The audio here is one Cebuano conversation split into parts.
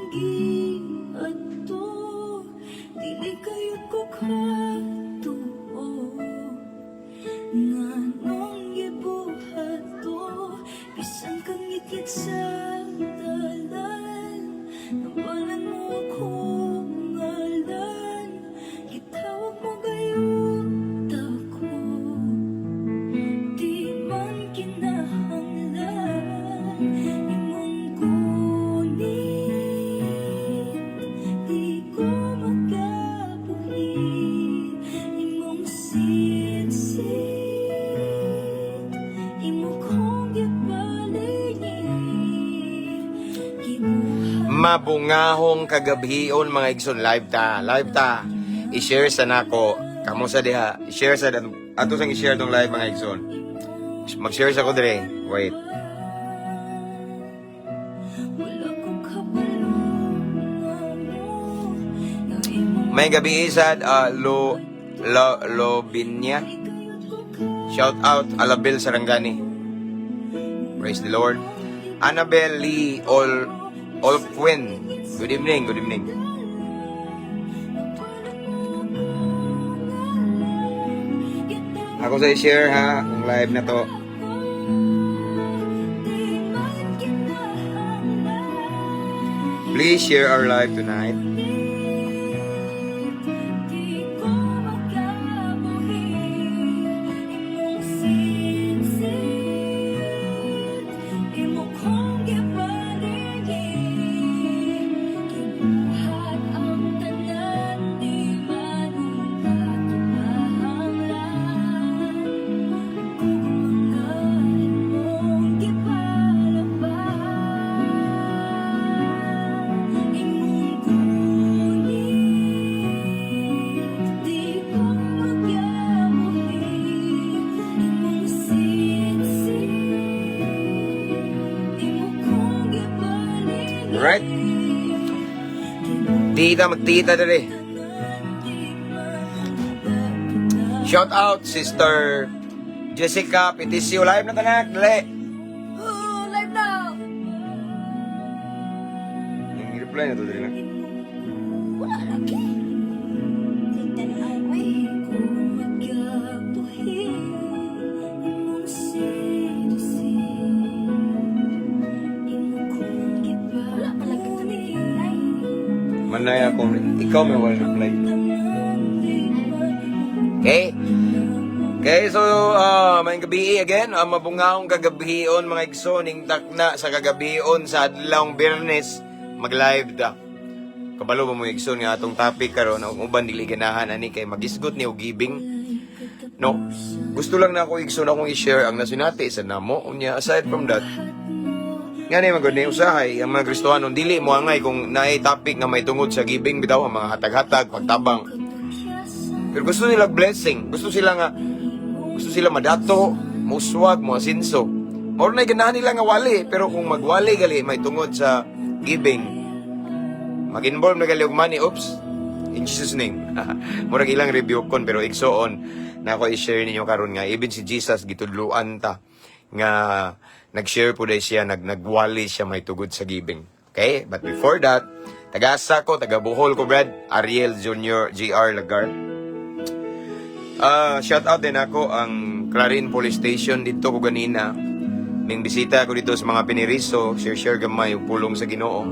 Giadto. Dili kayod ko katuo nganong gibuhat to. Bisan kang ngitngit sa dalan, nabalan mo akong ngalan. Gitawag mo gayud ako. Di man kinahanglan imong gunit. Di ko makabuhi imong sitsit. Imo kong gipaligid. Gibuhat. Mabungahong kagabhion, mga igsoon. Live ta, live ta. I-share sa nako. Kamo sa diha, i-share sa ato sang i-share tong live, mga igsoon. Mag-share sa ko dire. Wait. Wala ko kabalo nga mo nga imong May gabi isad lo lo Lobinya. Shout out Alabel Sarangani. Praise the Lord. Annabel Lee Ol Olquin. Good evening, good evening. Nabalan mo akong ngalan. Gitawag Ako sa i-share ha, kung live na to. Di man kinahanglan. Please share our live tonight. Di ko makabuhi imong sitsit. Imo kong gipaligid. Gibuhat ang tanan. Di man kinahanglan kung mga imong gipalabas. Imong gunit. Di ko makabuhi imong sitsit. Imo kong gipaligid. Alright. Tita, magtita dire. Di man Shout out Sister Jessica Peticio. Live na tanak, dali. Oh, live na! Yung reply na to dali na. Wala lagi. Di ko makabuhi imong sitsit. Imo kong Wala pa lagi ito gipaligid. Manay ako, ikaw may wala reply. Okay? Okay, so may gabi again, mabungahong kagabion, mga igsoon, ning takna sa kagabion sa adlawng Biyernes, mag-live da. Kabalo ba mo, igsoon, nga atong topic karon ang uban dili ganahan ani kay magisgot ni og giving? No. Gusto lang na ako, igsoon, akong i-share ang nasinati sa namo. Unya, aside from that, nga ni magod ni usahay ang mga Kristohanon dili mo angay kung naay topic nga may tungod sa giving bitaw, ang mga hatag-hatag, pagtabang. Pero gusto nila blessing. Gusto sila nga gusto sila madato, muswag, mo asinso. Mao na ganahan nila nga wali, pero kung magwali gali may tungod sa giving, mag-involve na gali og money, oops. In Jesus' name. Murag ilang review kon, pero igsoon na ako i-share ninyo karon nga even si Jesus gitudluan ta nga nag-share po dahil siya, nagwali siya may tugod sa giving. Okay? But before that, taga-asa ko, taga Bohol ko, Brad, Ariel Jr. GR Lagar. Shout out din ako ang Clarin Police Station dito ko ganina. Ming bisita ko dito sa mga piniriso, share-share gamay yung pulong sa Ginoo.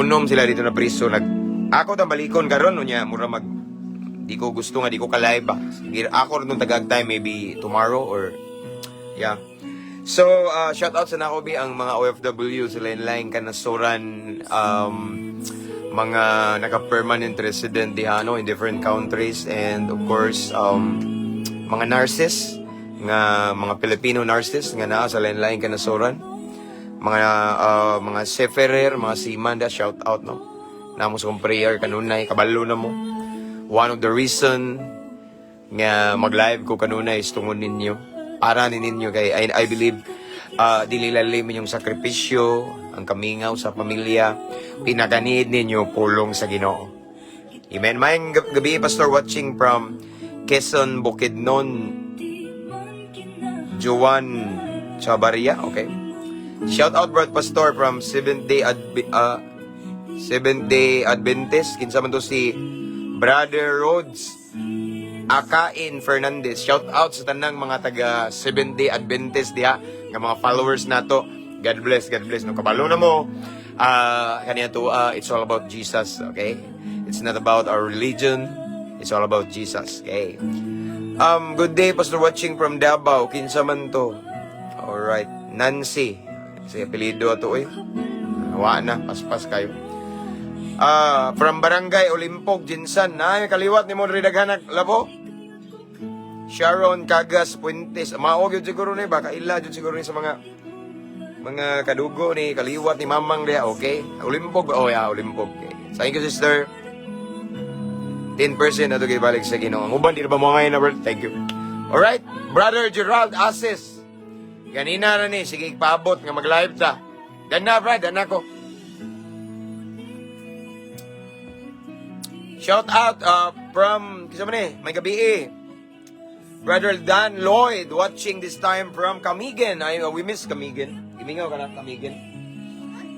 Unom sila dito na priso nag ako tang balikon karon unya mura mag di ko gusto nga di ko ka-live ba. Sige, ako rin tagag time maybe tomorrow or yeah. So, shout out sa nako bi ang mga OFW sa lain-lain kanasuran, mga naka-permanent resident diha no in different countries and of course mga nurses nga mga Filipino nurses nga naa sa lain-lain kanasuran, mga seafarer, mga seaman da, shout out no namo sa kong prayer kanunay. Kabalo na mo, one of the reason nga mag-live ko kanunay is tungod ninyo, para ni ninyo, kay I believe dili lalim inyong sakripisyo, ang kamingaw sa pamilya, pinakanid ninyo pulong sa Ginoo. Amen. Maayong gabi, Pastor, watching from Quezon, Bukidnon, Joan Chabaria, okay. Shout out, Brad Pastor, from Seventh Day Seventh Day Adventist. Kinsa man to si Brother Rhodes Akain Fernandez. Shout out sa tanang mga taga Seventh Day Adventist diha nga mga followers nato. God bless, God bless. No, kabalo na mo. Ah, kaniya to, it's all about Jesus, okay? It's not about our religion. It's all about Jesus, okay? Good day, Pastor, watching from Davao. Kinsa man to? Alright. Nancy. Sa apelyido ato eh. Wa na, paspas kayo. Ah, from Barangay Olimpog, GenSan. Ay, kaliwat ni mo rin daghanak labo. Sharon Cagas Puentes. Mao gyud siguro ni, baka ila jud siguro ni sa mga kadugo ni kaliwat ni Mamang diha, okay? Olimpog ba? Oh yeah, Olimpog. Okay. Thank you, sister. 10% na to kay balik sa Ginoo. Ang uban di na ba mo ngayon na, bro? Thank you. Alright, Brother Gerald Asis. Ganina na ni, sige paabot nga mag-live ta. Dana, brad, dana ko. Shout out from, kinsa man ni, may gabi eh. Brother Dan Lloyd watching this time from Camiguin. Ay, we miss Camiguin. Gimingaw ka na, Camiguin.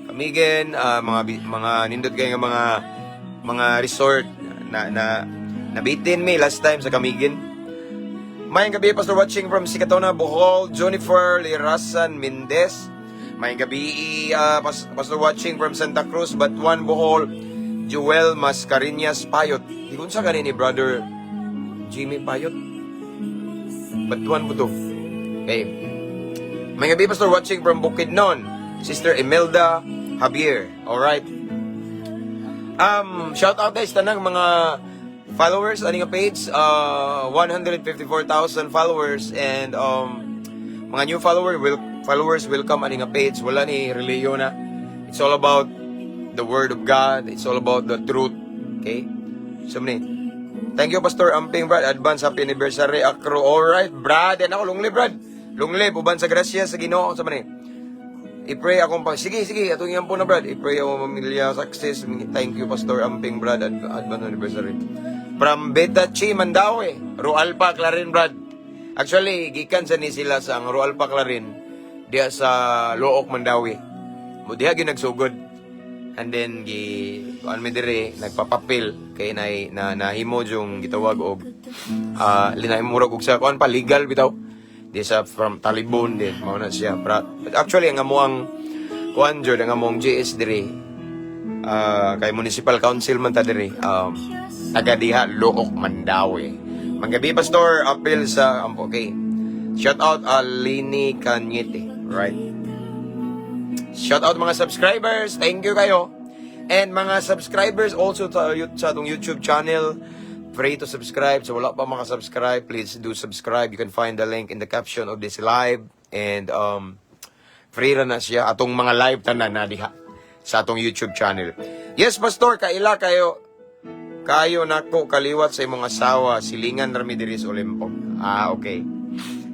Camiguin, mga nindot kayo nga mga resort na nabitin mi last time sa Camiguin. Maayong gabi, Pastor, watching from Sikatona, Bohol, Jennifer Lirasan Mendez. Maayong gabi, Pastor, watching from Santa Cruz, Batuan, Bohol, Joel Mascareñas Payot. Di ko sa ni Brother Jimmy Payot. Batuan po to. Okay. Maayong gabi, Pastor, watching from Bukidnon, Sister Imelda Javier. Alright. Shout out guys tanang mga followers ani nga page, 154,000 followers and mga new followers, welcome ani nga page. Wala ni relihiyon na. It's all about the word of God. It's all about the truth. Okay? So mani. Thank you, Pastor Amping, Brad. Advance happy anniversary akro. All right, Brad. And ako long live, Brad. Long live uban sa grasya sa Ginoo sa mani. I-pray akong pag... Sige, sige, atong yan po na, Brad. I-pray akong pamilya success. Thank you, Pastor Amping, Brad. Advance anniversary. From Beta Chi, Mandaue. Roalpa, Clarin, Brad. Actually, gikan sa ni sila sa ang Roalpa, Clarin. Diya sa Looc, Mandaue. Mo diha gyud nagsugod. And then, gi, kuan mi dire, nagpapapil kay na, na nahimo yung gitawag og linahimo og sa kuan pa legal bitaw di sa from Talibon din mao na siya. But actually, ang amoang kuan jud, ang among GS dire, kay municipal council man ta dire, taga diha Looc, Mandaue. Manggabi, Pastor, apil sa ampo, okay. Shout out Alini Cañete, right? Shout out mga subscribers, thank you kayo. And mga subscribers also sa atong YouTube channel, free to subscribe. So wala pa mga subscribe, please do subscribe. You can find the link in the caption of this live. And free ra na siya. Atong mga live tanan na diha sa atong YouTube channel. Yes, Pastor, kaila kayo. Kayo nako kaliwat sa imong asawa, silingan rami diri sa Olimpog. Ah, okay.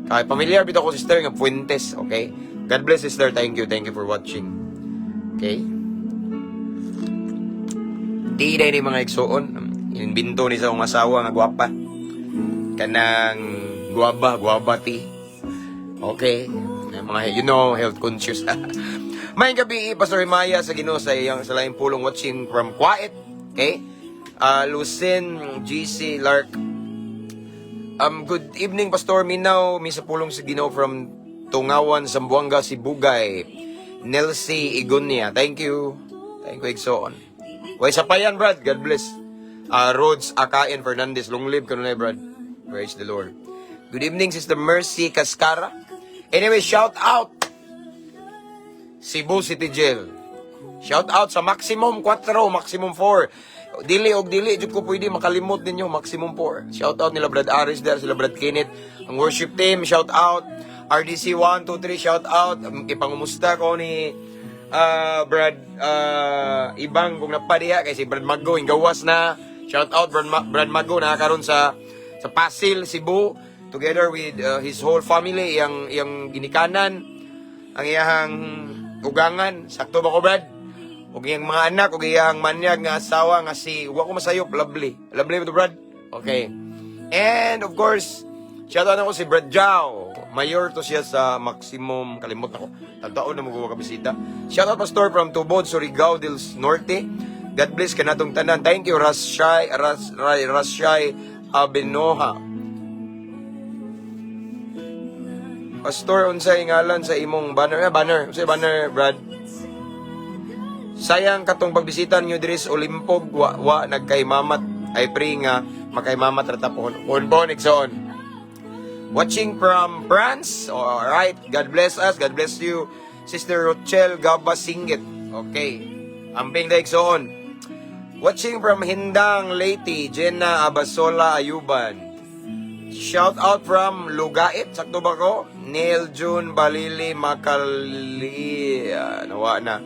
Kay familiar bitaw ko, sister, nga Fuentes, okay? God bless, sister. Thank you for watching. Okay? Di ni mga igsuon. Inimbento ni sa akong asawa nga gwapa. Kanang guava, guava tea. Okay. Mga, health conscious. Maayong gabi, Pastor Himaya sa Ginoo sa iyang sa laing pulong, watching from Quiet. Okay? Lucin GC Lark. Good evening, Pastor. Minaw, mi sa pulong sa Ginoo from Tungawan, Zamboanga, Sibugay. Nelsie Igunya. Thank you. Thank you, Igsoon. Way sa payan, Brad. God bless. Rhodes Akain Fernandez. Long live kanunay, Brad. Praise the Lord. Good evening, Sister Mercy Cascara. Anyway, shout out Cebu City Jail. Shout out sa Maximum 4, Maximum 4. Dili og dili jud ko pwede makalimot ninyo, Maximum 4. Shout out nila Brad Aris there, sila Brad Kenneth, ang worship team, shout out. RDC 1 2 3, shout out. Ipangumusta ko ni Brad Ibang kung napadiha kay si Brad Mago gawas na. Shout out Brad Mago na karon sa Pasil, Cebu, together with his whole family, iyang iyang ginikanan, ang iyang ugangan. Sakto ba ko, Brad? Ug iyang mga anak ug iyang manyag nga asawa nga si, wa ko masayop, Lovely. Lovely ba to, Brad? Okay. And of course, shout out ako si Brad Jao. Mayor to siya sa Maximum, kalimot ako. Tagtaon na mo ka bisita. Shout out, Pastor, from Tubod, Surigao del Norte. God bless kanatong tanan. Thank you, Rashay, Ras, Ray, Rashay Abenoha. Pastor, unsay ngalan sa imong banner? Eh, banner. Unsay banner, Brad? Sayang katong pagbisita ninyo diri sa Olimpog, wa, wa nagkaimamat. Ay pray nga makaimamat ra ta pohon. Pohon pohon, igsoon. Watching from France. All right. God bless us. God bless you. Sister Rochelle Gaba Singit. Okay. Amping da, igsoon. Watching from Hindang, Leyte, Jenna Abasola Ayuban. Shout out from Lugait, sakto ba ko? Neil June Balili Makali. Ah, nawa na.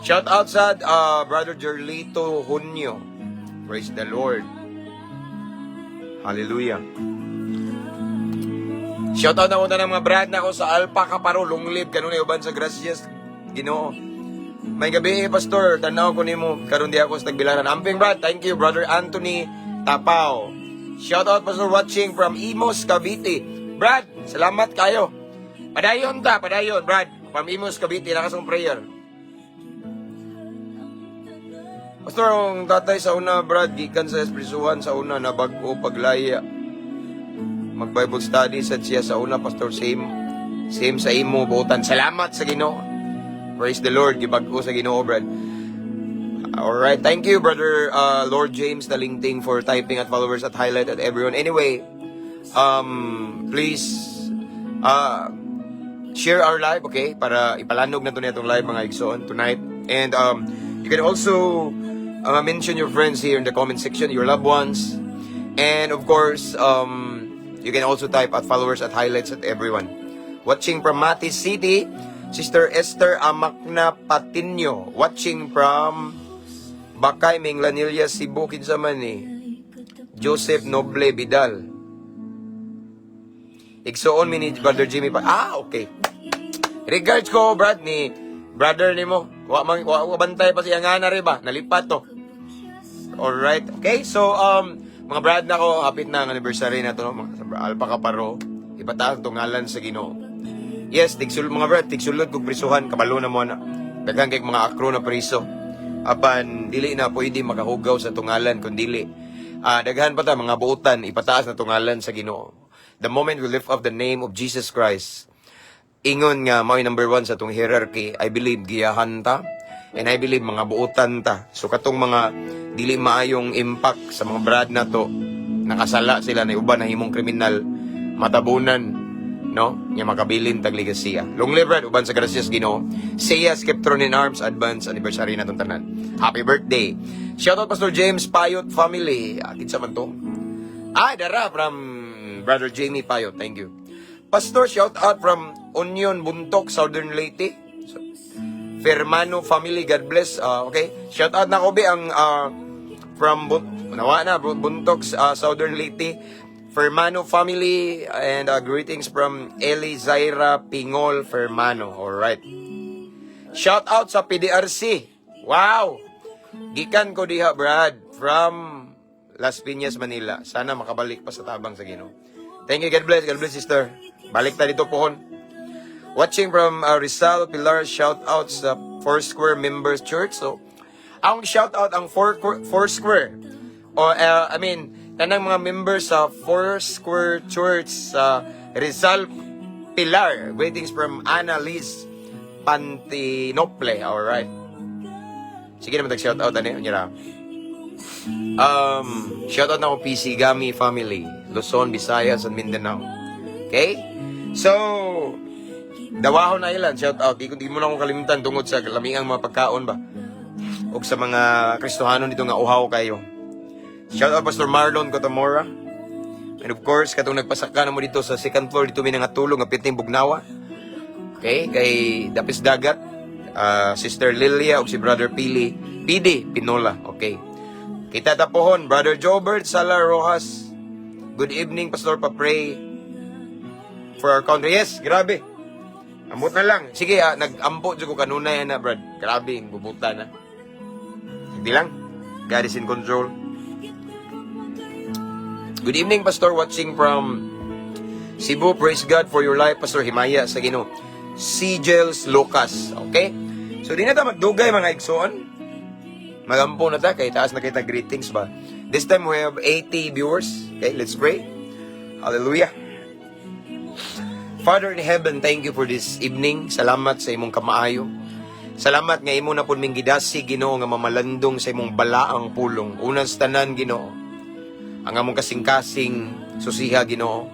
Shout out sa Brother Jerlito Junio. Praise the Lord. Hallelujah. Shout out na ko ng mga brad na ako sa Alpa Kaparo, long live kanunay uban sa gracias Ginoo. Maayong gabii eh, Pastor, tanaw ko nimo karon di ako sa Tagbilaran. Amping, Brad, thank you, Brother Anthony Tapao. Shout out, Pastor, watching from Imus, Cavite. Brad, salamat kayo. Padayon ta, padayon, Brad. From Imus, Cavite, nakasong prayer. Pastor, ang tatay sa una, Brad, gikan sa esprisuhan sa una, na bag-o paglaya. Mag-Bible study sad siya sa una, Pastor, same. Same sa imo, buotan. Salamat sa Ginoo. Praise the Lord, gibag-o sa Ginoo, Brad. Alright, thank you, Brother Lord James Talingting, for typing at followers at highlight at everyone. Anyway, please share our live, okay? Para ipalanog na to niya itong live, mga igsoon, tonight. And you can also mention your friends here in the comment section, your loved ones. And of course, you can also type at followers at highlights at everyone. Watching from Mati City, Sister Esther Amakna Patinio. Watching from Bakay, Minglanilla, Cebu, kinsa man ni Joseph Noble Vidal. Igsoon mi ni Brother Jimmy pa. Ah, okay. Regards ko, Brad, ni brother nimo. Wa man wa bantay pa siya nga na rin ba? Nalipat to. Alright. Okay, so mga brad na ko, hapit na ang anniversary na to, no? Mga sa Alpha Kaparo. Ipataas ang tungalan sa Ginoo. Yes, tigsul mga brad, tigsulod kog prisuhan, kabalo na mo na. Daghan kay mga akro na priso. Apan dili na pwede makahugaw sa tungalan kun dili. Ah, daghan pa ta mga buotan ipataas na tungalan sa Ginoo. The moment we lift up the name of Jesus Christ, ingon nga mao'y number one sa atong hierarchy, I believe giyahan ta and I believe mga buotan ta. So katong mga dili maayong impact sa mga brad na to, nakasala sila na uban na himong kriminal, matabunan, no? Nga makabilin tag legasiya. Long live, Brad, uban sa gracias Ginoo. Seiya Skeptron in Arms, advance anniversary na tong tanan. Happy birthday. Shout out Pastor James Payot family. Ah, kinsa man to? Ah, dara from Brother Jamie Payot. Thank you. Pastor, shout out from Union Buntok, Southern Leyte. So, Fermano family, God bless. Ah, okay. Shout out na ko be ang from nawa na Buntok, Southern Leyte. Fermano family and greetings from Eli Zaira Pingol Fermano. All right. Shout out sa PDRC. Wow. Gikan ko diha, Brad, from Las Piñas, Manila. Sana makabalik pa sa tabang sa Ginoo. Thank you. God bless. God bless, sister. Balik ta dito pohon. Watching from Rizal Pilar, shout out sa Foursquare Members Church. So, ang shout out ang Foursquare. O I mean, tanang mga members sa Foursquare Church sa Rizal Pilar. Greetings from Anna Liz Pantinople. All right. Sige naman, tag shout out ani unya. Shout out na ako PC Gami family, Luzon, Visayas, and Mindanao. Okay? So, Dawahon Island, shout out. Di mo na akong kalimutan tungod sa lamiang mga pagkaon ba. Og sa mga Kristohanon dito nga uhaw kayo. Shout out Pastor Marlon Cotamora. And of course, katong nagpasaka na mo dito sa second floor, dito may nangatulog nga piting bugnawa. Okay, kay Dapis Dagat, Sister Lilia ug si Brother Pili, Pidi Pinola. Okay. Kita tapohon, Brother Jobert Sala Rojas. Good evening, Pastor, pa-pray for our country. Yes, grabe. Amot na lang. Sige, nag-ampo jud ko kanunay na, Brad. Grabe, ang bubuta na. Hindi lang. God is in control. Good evening, Pastor. Watching from Cebu. Praise God for your life, Pastor. Himaya sa Ginoo. Sigels Lucas. Okay? So, di na ta magdugay, mga igsoon. Magampo na ta kay taas na kita greetings ba. This time we have 80 viewers. Okay, let's pray. Hallelujah. Father in heaven, thank you for this evening. Salamat sa imong kamaayo. Salamat nga imo na pud ming gidasig, Ginoo, nga mamalandong sa imong balaang pulong. Unang sa tanan, Ginoo, ang among kasing-kasing susiha, Ginoo.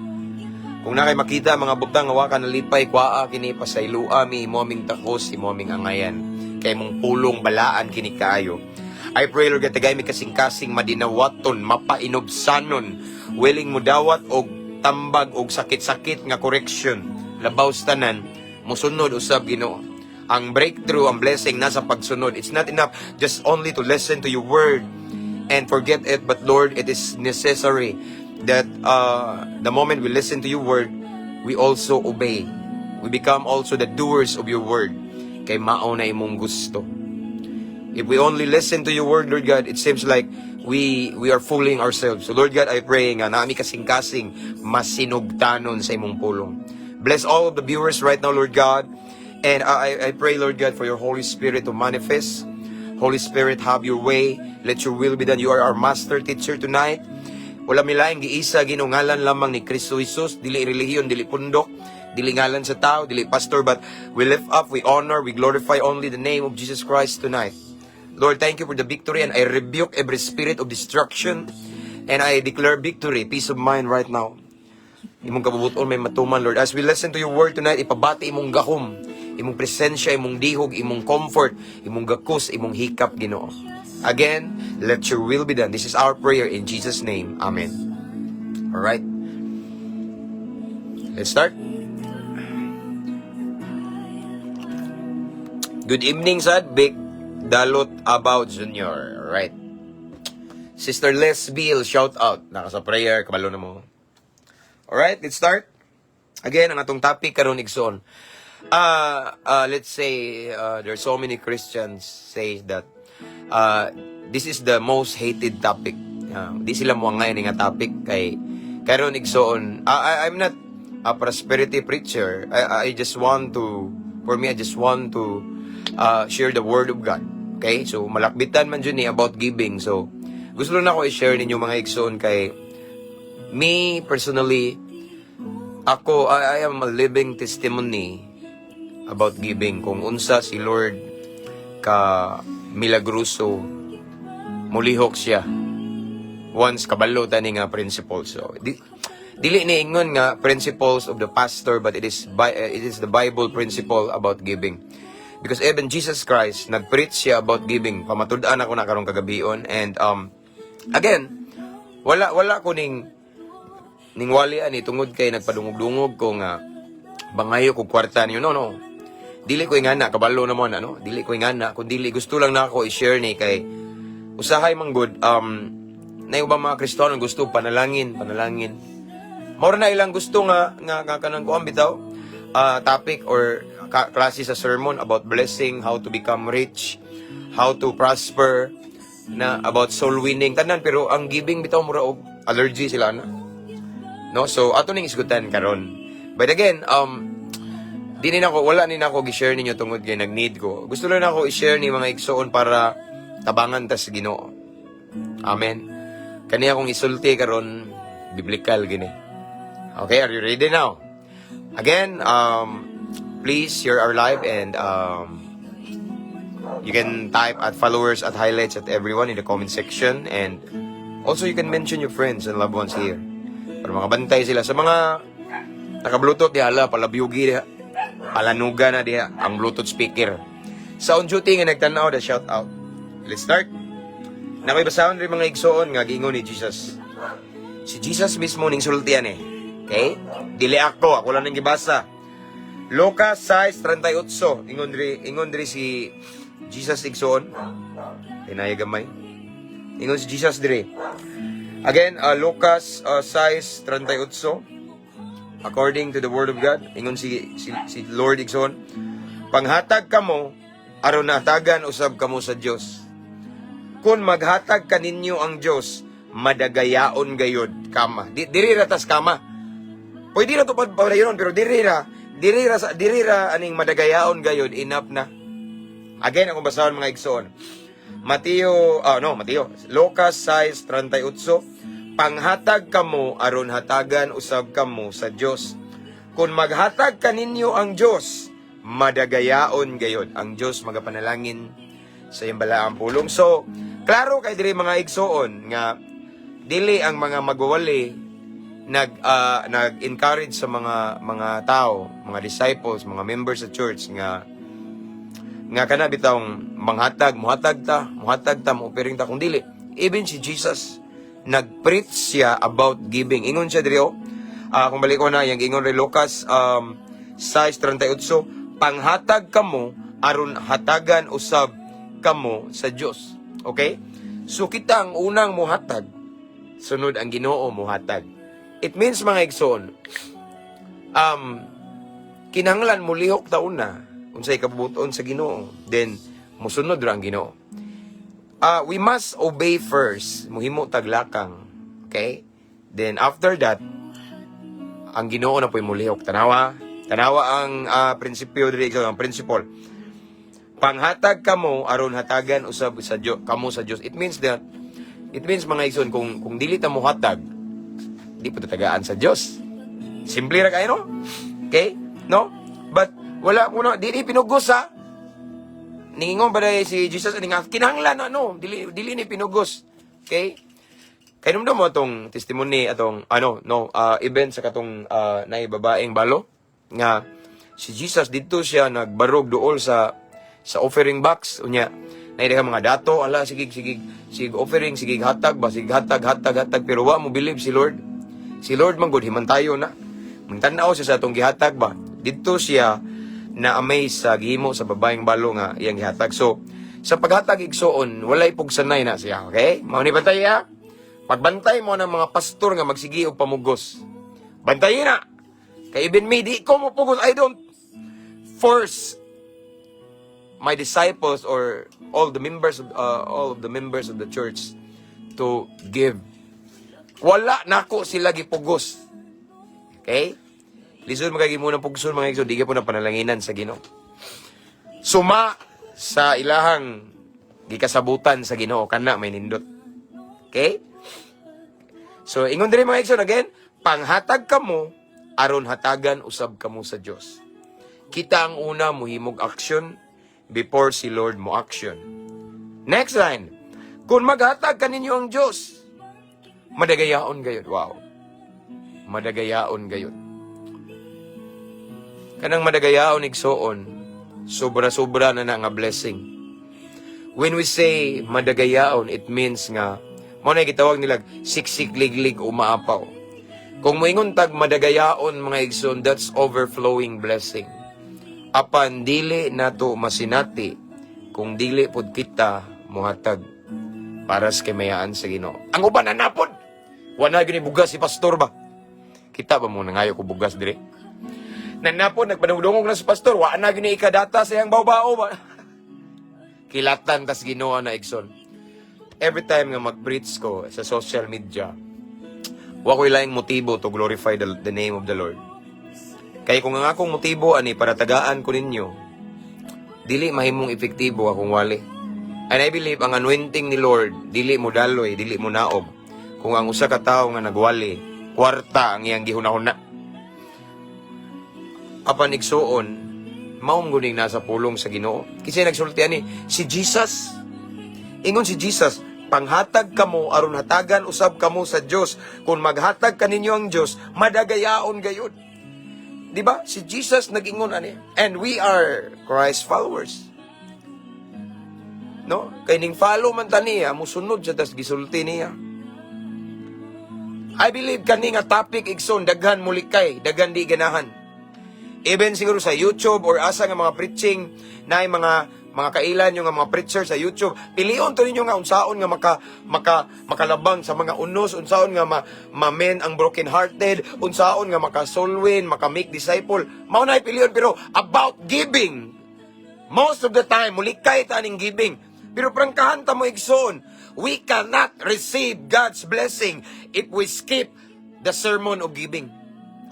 Kung naa kay makita mga butang nga wa ka nalipay, kuhaa kini, pasayloa mi, imo aming takos, imo aming angayan. Kay imong pulong balaan kini kaayo. I pray, Lord, tagay mi kasing-kasing madinawaton, mapainubsanon, willing mo dawat og tambag og sakit-sakit nga correction. Labaw sa tanan, musunod usab, Ginoo. Ang breakthrough, ang blessing nasa pagsunod. It's not enough just only to listen to your word and forget it, but Lord, it is necessary that the moment we listen to your word, we also obey. We become also the doers of your word. Kay mao na imong gusto. If we only listen to your word, Lord God, it seems like we are fooling ourselves. So Lord God, I pray nga naa mi kasing-kasing masinugtanon sa imong pulong. Bless all of the viewers right now, Lord God. And I pray, Lord God, for your Holy Spirit to manifest. Holy Spirit, have your way. Let your will be done. You are our master teacher tonight. Wala mi laing giisa, Ginoo, ngalan lamang ni Kristo Jesus, dili relihiyon, dili pundok, dili ngalan sa tao, dili pastor, but we lift up, we honor, we glorify only the name of Jesus Christ tonight. Lord, thank you for the victory, and I rebuke every spirit of destruction and I declare victory, peace of mind right now. Imong kabubuton may matuman, Lord. As we listen to your word tonight, ipabati imong gahom, imong presensya, imong dihog, imong comfort, imong gakos, imong hikap, Ginoo. Again, let your will be done. This is our prayer in Jesus' name. Amen. All right. Let's start. Good evening, sad. Big Dalot About Jr. All right. Sister Les Bill, shout out. Naka sa prayer, kabalo na mo. Alright, let's start. Again, ang atong topic karon, igsoon. Let's say there are so many Christians say that this is the most hated topic. Di sila mo nga topic kay karon, igsoon. I'm not a prosperity preacher. I just want to for me I just want to share the word of God. Okay? So malakbitan man jud ni about giving. So gusto lang ako i-share ninyo, mga igsoon, kay me personally, ako, I am a living testimony about giving. Kung unsa si Lord ka milagroso, mulihok siya. Once kabalo tani nga principles. So, dili ni ingon nga principles of the pastor, but it is the Bible principle about giving. Because even Jesus Christ, nag-preach siya about giving. Pamatud-an ako na karong kagabion. And again, wala ko ning wali ani tungod kay nagpadungog-dungog ko nga bangayo kog kwarta niyo. No. Dili ko ingana, kabalo na mo na, no? Dili ko ingana, kun dili gusto lang na ako i-share ni kay usahay man gud na yung mga Kristiyano gusto panalangin, panalangin. Mao na ilang gusto nga kanang kuan bitaw topic or klase sa sermon about blessing, how to become rich, how to prosper, na about soul winning tanan, pero ang giving bitaw mura og allergy sila na. No? So ato ning isgutan karon. But again, di ni nako wala ni nako gi-share ninyo tungod kay nag-need ko. Gusto lang nako i-share ni mga igsoon para tabangan ta sa Ginoo. Amen. Kani akong isulti karon, biblical gini. Okay, are you ready now? Again, please share our live and you can type at followers, at highlights, at everyone in the comment section, and also you can mention your friends and loved ones here para makabantay sila sa mga naka-Bluetooth diha, palabyugi diha, palanuga na diha ang Bluetooth speaker. Sa on duty nga nagtanaw da, shout out. Let's start. Naa koy basahon rin, mga igsoon, nga giingon ni Jesus. Si Jesus mismo ning sultian eh. Okay? Dili ako, ako lang nang gibasa. Lucas 6:38. Ingon diri si Jesus, igsoon. Tinaya gamay. Ingon si Jesus diri. Again, Lucas 6:38. According to the word of God, ingon si Lord, igsoon, "Panghatag kamo aron natagan usab kamo sa Dios. Kung maghatag kaninyo ang Dios, madagayaon gayod kama." Diri ra tas kama. Pwede na to padayon, pero diri ra aning madagayaon gayod, enough na. Again, akong basahon, mga igsoon. Mateo, ah, no, Mateo, Lucas 6:38, "Panghatag kamo aron hatagan usab kamo sa Dios. Kung maghatag kaninyo ang Dios, madagayaon gayod." Ang Dios magapanalangin sa iyang balaang pulong. So, klaro kay diri, mga igsoon, nga dili ang mga magwawali nag-encourage sa mga tao, mga disciples, mga members sa church nga kana bitawng manghatag, muhatag ta, muhatag ta, mo-offering ta kung dili. Even si Jesus, nag-preach siya about giving. Ingon siya diri oh. Kung balik ko na, yung ingon rin Lucas 6:38, "Panghatag kamo aron hatagan usab kamo sa Dios." Okay? So kita ang unang muhatag, sunod ang Ginoo muhatag. It means, mga igsoon, kinahanglan mulihok ta una unsay kabubuton sa Ginoo, then musunod ra ang Ginoo. We must obey first, muhimo taglakang. Okay? Then after that, ang Ginoo na po'y mulihok. Tanawa, tanawa ang prinsipyo diri, ang principle. "Panghatag kamo aron hatagan usab sa Dios kamo sa Dios." It means, mga igsoon, kung dili ta mohatag, di pa tagaan sa Dios. Simple ra kayo, no? Okay? No? But wala ko na dili pinugos ha. Ningingon ba dahil si Jesus ani nga kinahanglan ano, dili ni pinugos. Okay? Kay mo atong testimony, atong ano no event sa katong naay babaeng balo nga si Jesus didto siya nagbarog duol sa offering box. Unya naay ka mga dato, ala, sige sige sige, offering, sige, hatag ba, sige, hatag, hatag, hatag, pero wa mo believe si Lord. Si Lord man gud himantayo na mangtan-aw siya sa atong gihatag ba. Didto siya na amaze sa gihimo sa babaeng balo nga iyang gihatag. So sa paghatag, igsoon, walay pugsanay na siya. Okay, mao ni bantay ha. Pagbantay mo ng mga pastor nga magsigi og pamugos. Bantayin na. Kay even me, di ko mo pugos. I don't force my disciples or all of the members of the church to give. Wala nako sila gipugos. Okay? Lisod magagi mo ng pugson, mga igsoon, di ka po na panalanginan sa Ginoo. Suma sa ilahang gikasabutan sa Ginoo kana may nindot. Okay? So ingon diri, mga igsoon, again, "Panghatag kamo aron hatagan usab kamo sa Dios." Kita ang una muhimog action before si Lord mo action. Next line. "Kung maghatag kaninyo ang Dios, madagayaon gayud." Wow. Madagayaon gayud. Kanang madagayaon, igsoon, sobra-sobra na na nga blessing. When we say madagayaon, it means nga mao na gitawag nila siksik, liglig, umaapaw. Kung moingon tag madagayaon, mga igsoon, that's overflowing blessing. Apan dili nato masinati kung dili pod kita muhatag para sa kamayaan sa Ginoo. Ang uban na napod. Wala gani bugas si pastor ba? Kita ba mo nangayo ko bugas dire? Nanapod, nagpanudungog na si pastor, wa na gini ikadata sa iyang bao-bao ba? Kilatan tas Ginoo na, igsoon. Every time nga mag-preach ko sa social media, wa ko'y laing motibo to glorify the name of the Lord. Kay kung ang akong motibo ani para tagaan ko ninyo, dili mahimong epektibo akong wali. And I believe ang anointing ni Lord, dili mo daloy, dili mo naog kung ang usa ka tawo nga nagwali, kwarta ang iyang gihunahuna. Apan igsuon, maong guning nasa pulong sa Ginoo. Kasi nagsulti ani si Jesus. Ingon si Jesus, "Panghatag kamo aron hatagan usab kamo sa Dios. Kung maghatag kaninyo ang Dios, madagayaon gayud." Di ba? Si Jesus nag-ingon ani. And we are Christ followers. No? Kay ning follow man ta niya, musunod siya tas gisulti niya. I believe kani nga topic, igsoon, daghan mulikay, daghan di ganahan. Even siguro sa YouTube or asa nga mga preaching na ay mga kailan yung nga mga preacher sa YouTube, pilion to ninyo nga unsaon nga maka maka makalabang sa mga unos, unsaon nga ma-mend ang broken hearted, unsaon nga maka soul win, maka make disciple. Mao na pilion, pero about giving, most of the time mulikay ta aning giving. Pero prangkahan ta mo, igsoon, we cannot receive God's blessing if we skip the sermon of giving.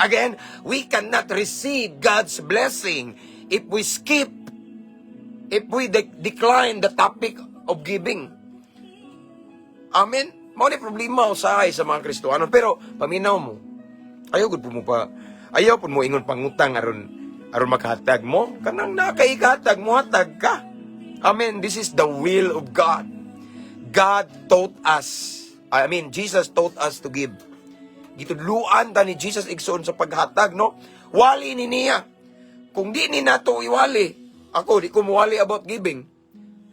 Again, we cannot receive God's blessing if we skip, if we decline the topic of giving. Amen. Mao ni problema usahay sa mga Kristohano, pero paminaw mo. Ayaw gud po mo pa ayaw pud mo ingon pangutang aron aron makahatag mo, kanang nakaikatag mo, hatag ka. Amen. This is the will of God. God taught us. I mean, Jesus taught us to give. Gitudluan ta ni Jesus, igsoon, sa paghatag, no? Wali ni niya. Kung di ni nato iwali, ako di ko muwali about giving.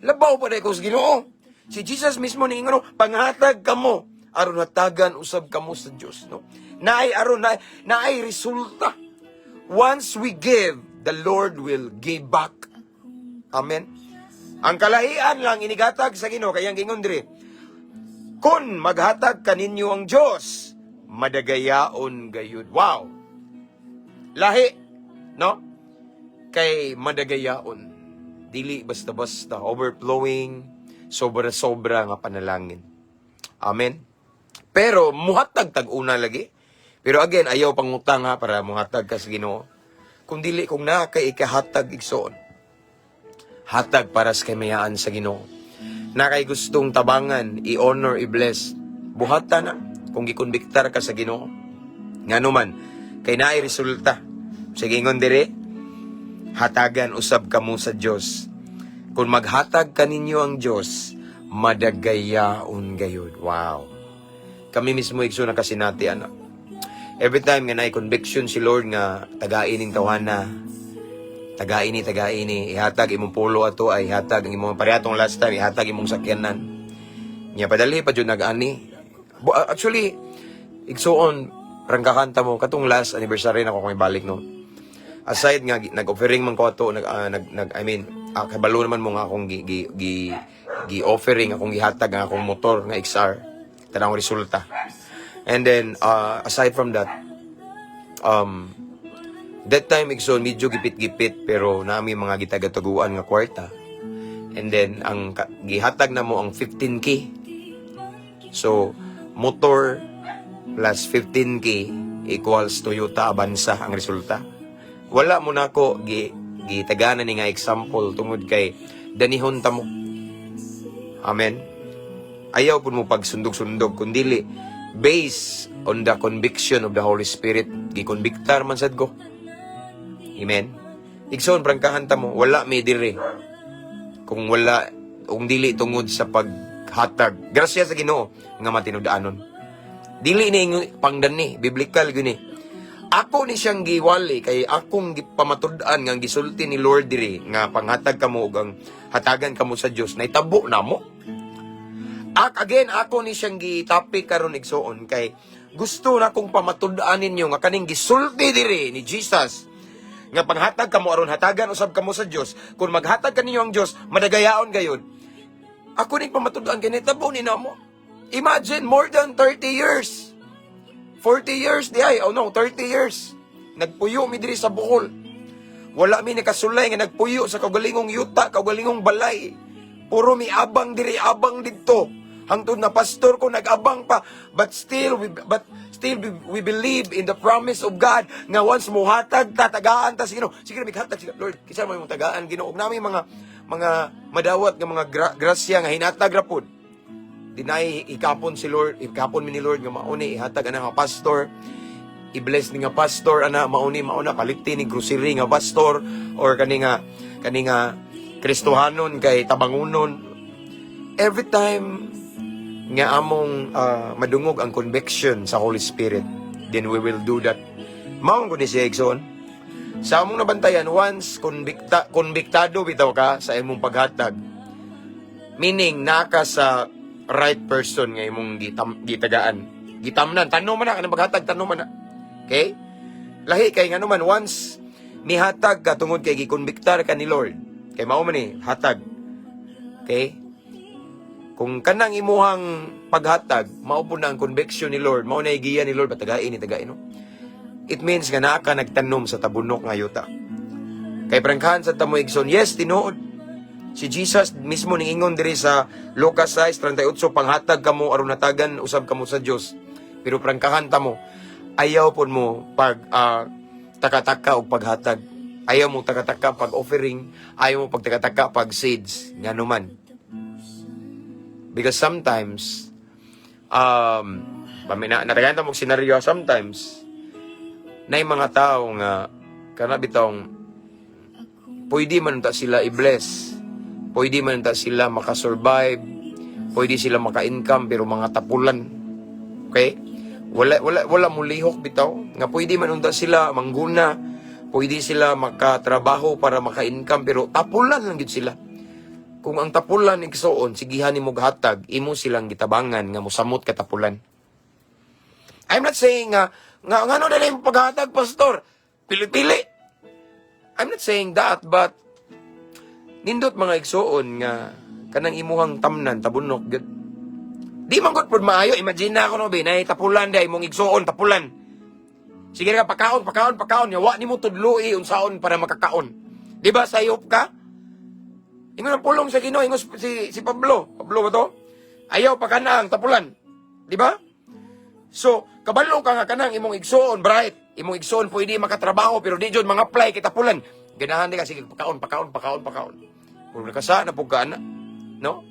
Labaw pa ko sa Ginoo. Si Jesus mismo ni ingon, "Panghatag kamo aron hatagan usab kamo sa Dios," no? Naay aron na naay resulta. Once we give, the Lord will give back. Amen. Ang kalahian lang inigatag sa Ginoo kay ang gingon diri, "Kung maghatag kaninyo ang Dios, madagayaon gayud." Wow. Lahi, no? Kay madagayaon. Dili basta-basta overflowing, sobra-sobra nga panalangin. Amen. Pero muhatag tag-una lagi. Pero again, ayaw pangutang ha para muhatag ka sa Ginoo. Kung dili, kung naa kay ikahatag, igsoon. Hatag para sa kamayaan sa Ginoo. Na kay gustong tabangan, i-honor, i-bless. Buhata na kung gikonbiktar ka sa Ginoo. Ngano man, kay naay resulta. Sa gingon dire, "Hatagan usab kamo sa Dios. Kung maghatag kaninyo ang Dios, madagayaon gayud." Wow. Kami mismo, igsoon, nakasinati ana. Every time nga naay conviction si Lord nga tagain ning tawhana, tagain ni, tagain ni, ihatag imong polo ato ay ihatag ang imong parehatong last time, ihatag imong sakyanan. Nya padali pa jud nag-ani. Actually, igsuon, prangkahan ta mo katong last anniversary na ko kung ibalik, no. Aside nga nag-offering man ko ato, nag, ah, nag, nag I mean, kabalo naman mo nga akong gi, gi, gi, gi offering, akong gihatag ang akong motor nga XR. Tanang resulta. And then aside from that, that time, igsoon, medyo gipit-gipit pero nami mga gitagataguan nga kwarta. And then ang gihatag na mo ang 15K. So motor plus 15K equals Toyota Avanza ang resulta. Wala mo nako gi gitagana ni nga example tungod kay danihon ta mo. Amen. Ayaw pud mo pagsundog-sundog kundili based on the conviction of the Holy Spirit. Gikonbiktar man sad ko. Amen. Igsoon, prangkahan ta mo, wala mi dire kung wala, kung dili tungod sa paghatag. Grasya sa Ginoo nga matinud-anon. Dili ni pangdani, biblical gyud ni. Ako ni siyang giwali kay akong gipamatud-an nga ang gisulti ni Lord diri nga panghatag kamo ug ang hatagan kamo sa Dios naitabo namo. Again, ako ni siyang gitopic karon, igsoon, kay gusto na kong pamatud-an ninyo nga kaning gisulti diri ni Jesus nga panghatag kamo aron hatagan usab kamo sa Dios, kung maghatag kaninyo ang Dios, madagayaon gayud. Ako ning pamatud-an kay nitabo ni namo. Imagine, more than 30 years. 40 years di ay, oh no, 30 years. Nagpuyo mi diri sa Bohol. Wala mi nakasulay nga nagpuyo sa kaugalingong yuta, kaugalingong balay. Puro mi abang diri, abang didto. Hangtod na pastor ko, nag-abang pa. But still we believe in the promise of God nga once muhatag ta, tagaan ta sa Ginoo. Sige, maghatag sige Lord, kinsa mo imong tagaan, Ginoo? Ug nami mga madawat nga mga grasya nga hinatag ra pod. Dinay ikapon si Lord, ikapon mi ni Lord nga mauni ihatag ana nga pastor, i-bless ni nga pastor ana, mauni mauna palitin ni grocery nga pastor or kani nga Kristohanon kay tabangunon. Every time nga among madungog ang conviction sa Holy Spirit, then we will do that. Mao ko ni siya, igsoon. Sa among nabantayan, once convictado bitaw ka sa imong paghatag, meaning naka sa right person nga imong gitagaan, gitamnan, tanom man na kanang paghatag, tanom man na. Okay, lahi kay ngano man, once mihatag ka tungod kay gikonbiktar ka ni Lord, kay mao man ni hatag. Okay, kung kanang imuhang paghatag mao po na ang conviction ni Lord, mao na giya ni Lord, patagain ni tagain, no? It means nga naa ka nagtanom sa tabunok nga yuta. Kay prangkahan sa tamo, igsoon, yes, tinuod. Si Jesus mismo ning ingon diri sa Lucas 6:38, "Panghatag kamo aron hatagan usab kamo sa Dios." Pero prangkahan ta mo, ayaw pud mo pag taka-taka og paghatag. Ayaw mo taka-taka pag offering, ayaw mo pagtaka-taka pag seeds, ngano man. Because sometimes, pamina, natagaan mo senaryo, sometimes, na mga tao nga, kana bitong, pwede man ta sila i-bless. Pwede man ta sila makasurvive. Pwede sila maka-income, pero mga tapulan. Okay? Wala, wala, wala mulihok bitaw. Nga pwede man unta sila mangguna. Pwede sila makatrabaho para maka-income, pero tapulan lang gyud sila. Kung ang tapulan, igsuon, sigihan nimo hatag, imo silang gitabangan nga mosamot ka tapulan. I'm not saying nga ngano na yung paghatag, pastor? Pili-pili. I'm not saying that, but nindot, mga igsuon, nga kanang imuhang tamnan tabunok gyud. Di man gud pud maayo, imagine na ako no be, nay tapulan day imong igsuon tapulan. Sige ka pakaon, pakaon, pakaon, nya wa nimo tudloi unsaon para makakaon. Di ba sayop ka? Ingon ang pulong sa Ginoo, ingon si Pablo. Pablo ba to? Ayaw pa ang tapulan. Di ba? So, kabalo ka nga kanang imong igsuon, bright. Imong igsuon pwede makatrabaho pero di jud mga apply kay tapulan. Ganahan di ka, sige pakaon, pakaon, pakaon, pakaon. Kung nakasa na pug ka ana, no?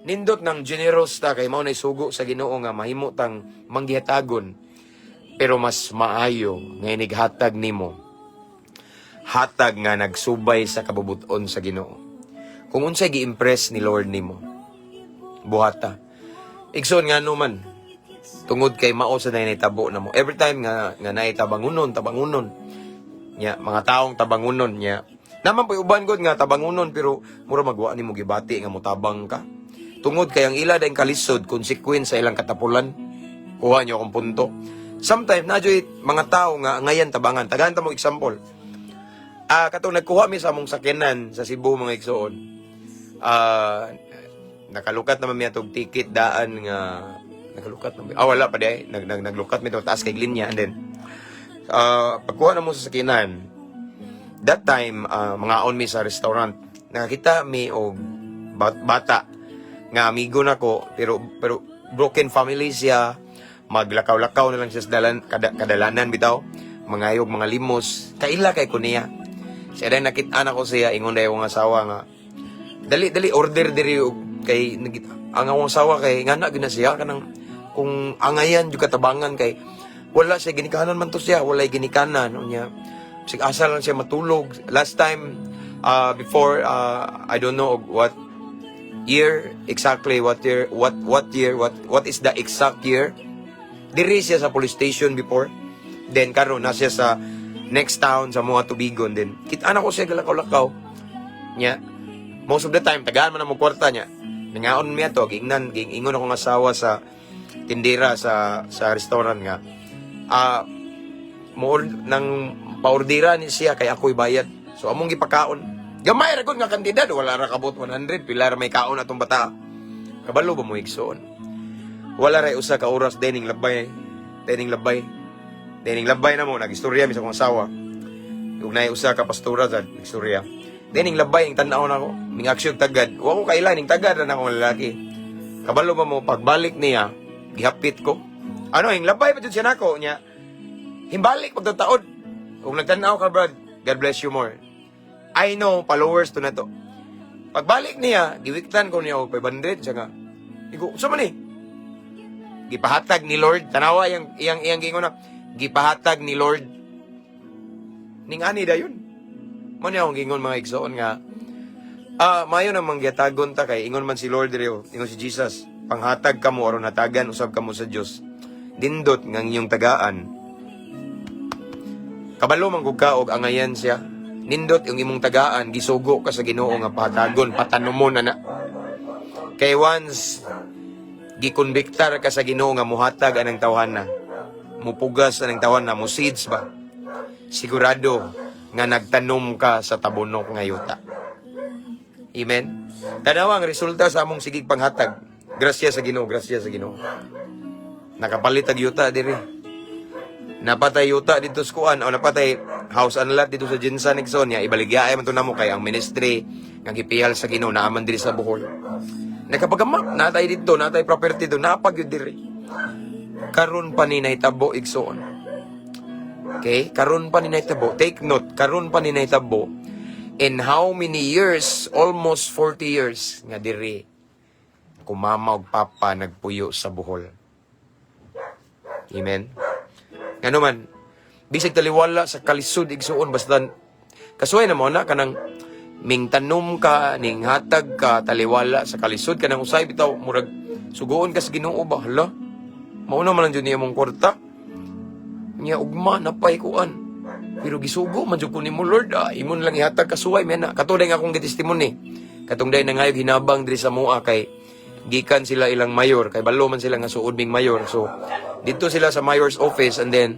Nindot ng generous ta kay mao nay sugo sa Ginoo nga mahimo tang manggihatagon. Pero mas maayo nga inighatag nimo. Hatag nga nagsubay sa kabubuton sa Ginoo. Kung unsay gi-impress ni Lord nimo, buhata. Igsoon, nga man, tungod kay mao sa nay nahitabo na mo. Every time nga naay tabangunon, tabangunon. Nya mga taong tabangunon nya. Naman po uban gud nga tabangunon, pero mura magwa nimo gibati nga motabang ka. Tungod kay ang ila dayong kalisod, consequence sa ilang katapulan. Kuha niyo akong punto. Sometimes na mga tao nga ngayan tabangan. Tagaan ta mo example. Ah, katong nagkuha mi sa among sakyanan sa Cebu, mga igsoon. Ah, nakalukat naman mi atog ticket daan nga nakalukat na. Ah, wala pa di nag, nag naglukat mi to taas kay linya, and then pagkuha na mo sa sakyanan that time, mga on mi sa restaurant, nakakita mi og bata nga amigo nako, pero broken family siya, maglakaw-lakaw na lang siya sa kadalanan bitaw, mangayog mga limos. Kaila kay ko niya siya. Dahil nakita na ko siya, ingon dayon akong asawa nga, "Dali, dali, order diri," og kay ang akong asawa kay ngana gyud na siya kanang kung angayan jud katabangan kay wala siya ginikanan man to siya, walay ginikanan. Unya sig asa lang siya matulog. Last time, before, I don't know what year exactly, what year, what year, what is the exact year, diri siya sa police station before. Then karon na siya sa next town sa mga tubigon. Din kita na ko siya galakaw-lakaw nya. Most of the time tagaan man ang mo kwarta niya. Nangaon mi ato, giingnan giingon akong asawa sa tindera sa restaurant nga mo nang paordira ni siya kay ako'y bayad. So among gipakaon, gamay ra gud nga kantidad, wala ra kabot 100, pila ra may kaon atong bata. Kabalo ba mo, igsoon, wala ra usa ka oras, dening labay, dening labay, dening labay na mo nagistorya mi sa akong asawa ug naay usa ka pastora sa istorya. Dening labay ang tan-aw nako, ning aksyon tagad. Wa ko kaila ning tagad ra na akong lalaki. Kabalo ba mo, pagbalik niya, gihapit ko. Ano, ing labay pa jud siya nako niya. Himbalik pagtataod. Kung nagtan-aw ka, brad, God bless you more. I know, followers to na to. Pagbalik niya, giwiktan ko niya og 500 siya nga. Igo, unsa man ni? "Gipahatag ni Lord." Tanawa iyang gingon na. "Gipahatag ni Lord." Ning ani dayon. Mo niya akong gingon, mga igsoon, nga maayo nang manggihatagon ta kay ingon man si Lord diri, oh, ingon si Jesus, "Panghatag kamo aron hatagan usab kamo sa Dios." Nindot nga ang inyong tagaan. Kabalo man gud ka og angayan siya. Nindot yung imong tagaan, gisugo ka sa Ginoo nga pahatagon, patanomon ana. Kay once gikonbiktar ka sa Ginoo nga muhatag anang tawhana, mupugas anang tawhana, mo seeds ba? Sigurado nga nagtanom ka sa tabunok nga yuta. Amen. Tanawa ang resulta sa among sigig panghatag. Grasya sa Ginoo, grasya sa Ginoo. Nakapalit ag yuta diri. Napatay yuta dito sa kuan o napatay house and lot dito sa GenSan, igsoon niya ibaligya ay man to namo kay ang ministry nga gipihal sa Ginoo naaman diri sa Bohol. Nakapagamak natay dito, natay property do, napag yun diri. Karon pa ni nahitabo, igsoon. Okay? Karon pa ni nahitabo. Take note, karon pa ni nahitabo. In how many years? Almost 40 years nga diri. Kung mama ug papa nagpuyo sa Bohol. Amen. Ngano man, bisag taliwala sa kalisod, igsuon, basta kasuway na mo na kanang ming tanom ka, ning hatag ka, taliwala sa kalisod, kanang usay bitaw, murag sugoon ka sa Ginoo ba, hala, mauna man lang jud niya mong kwarta. Nya ugma napay kuan. Pero gisugo man jud ko nimo, Lord, ah, imon lang ihatag kasuway man na. Katulad nga akong gitestimony. Katong day nangayog hinabang diri sa mua kay gikan sila ilang mayor kay balo man sila nga suod ming mayor. So dito sila sa mayor's office and then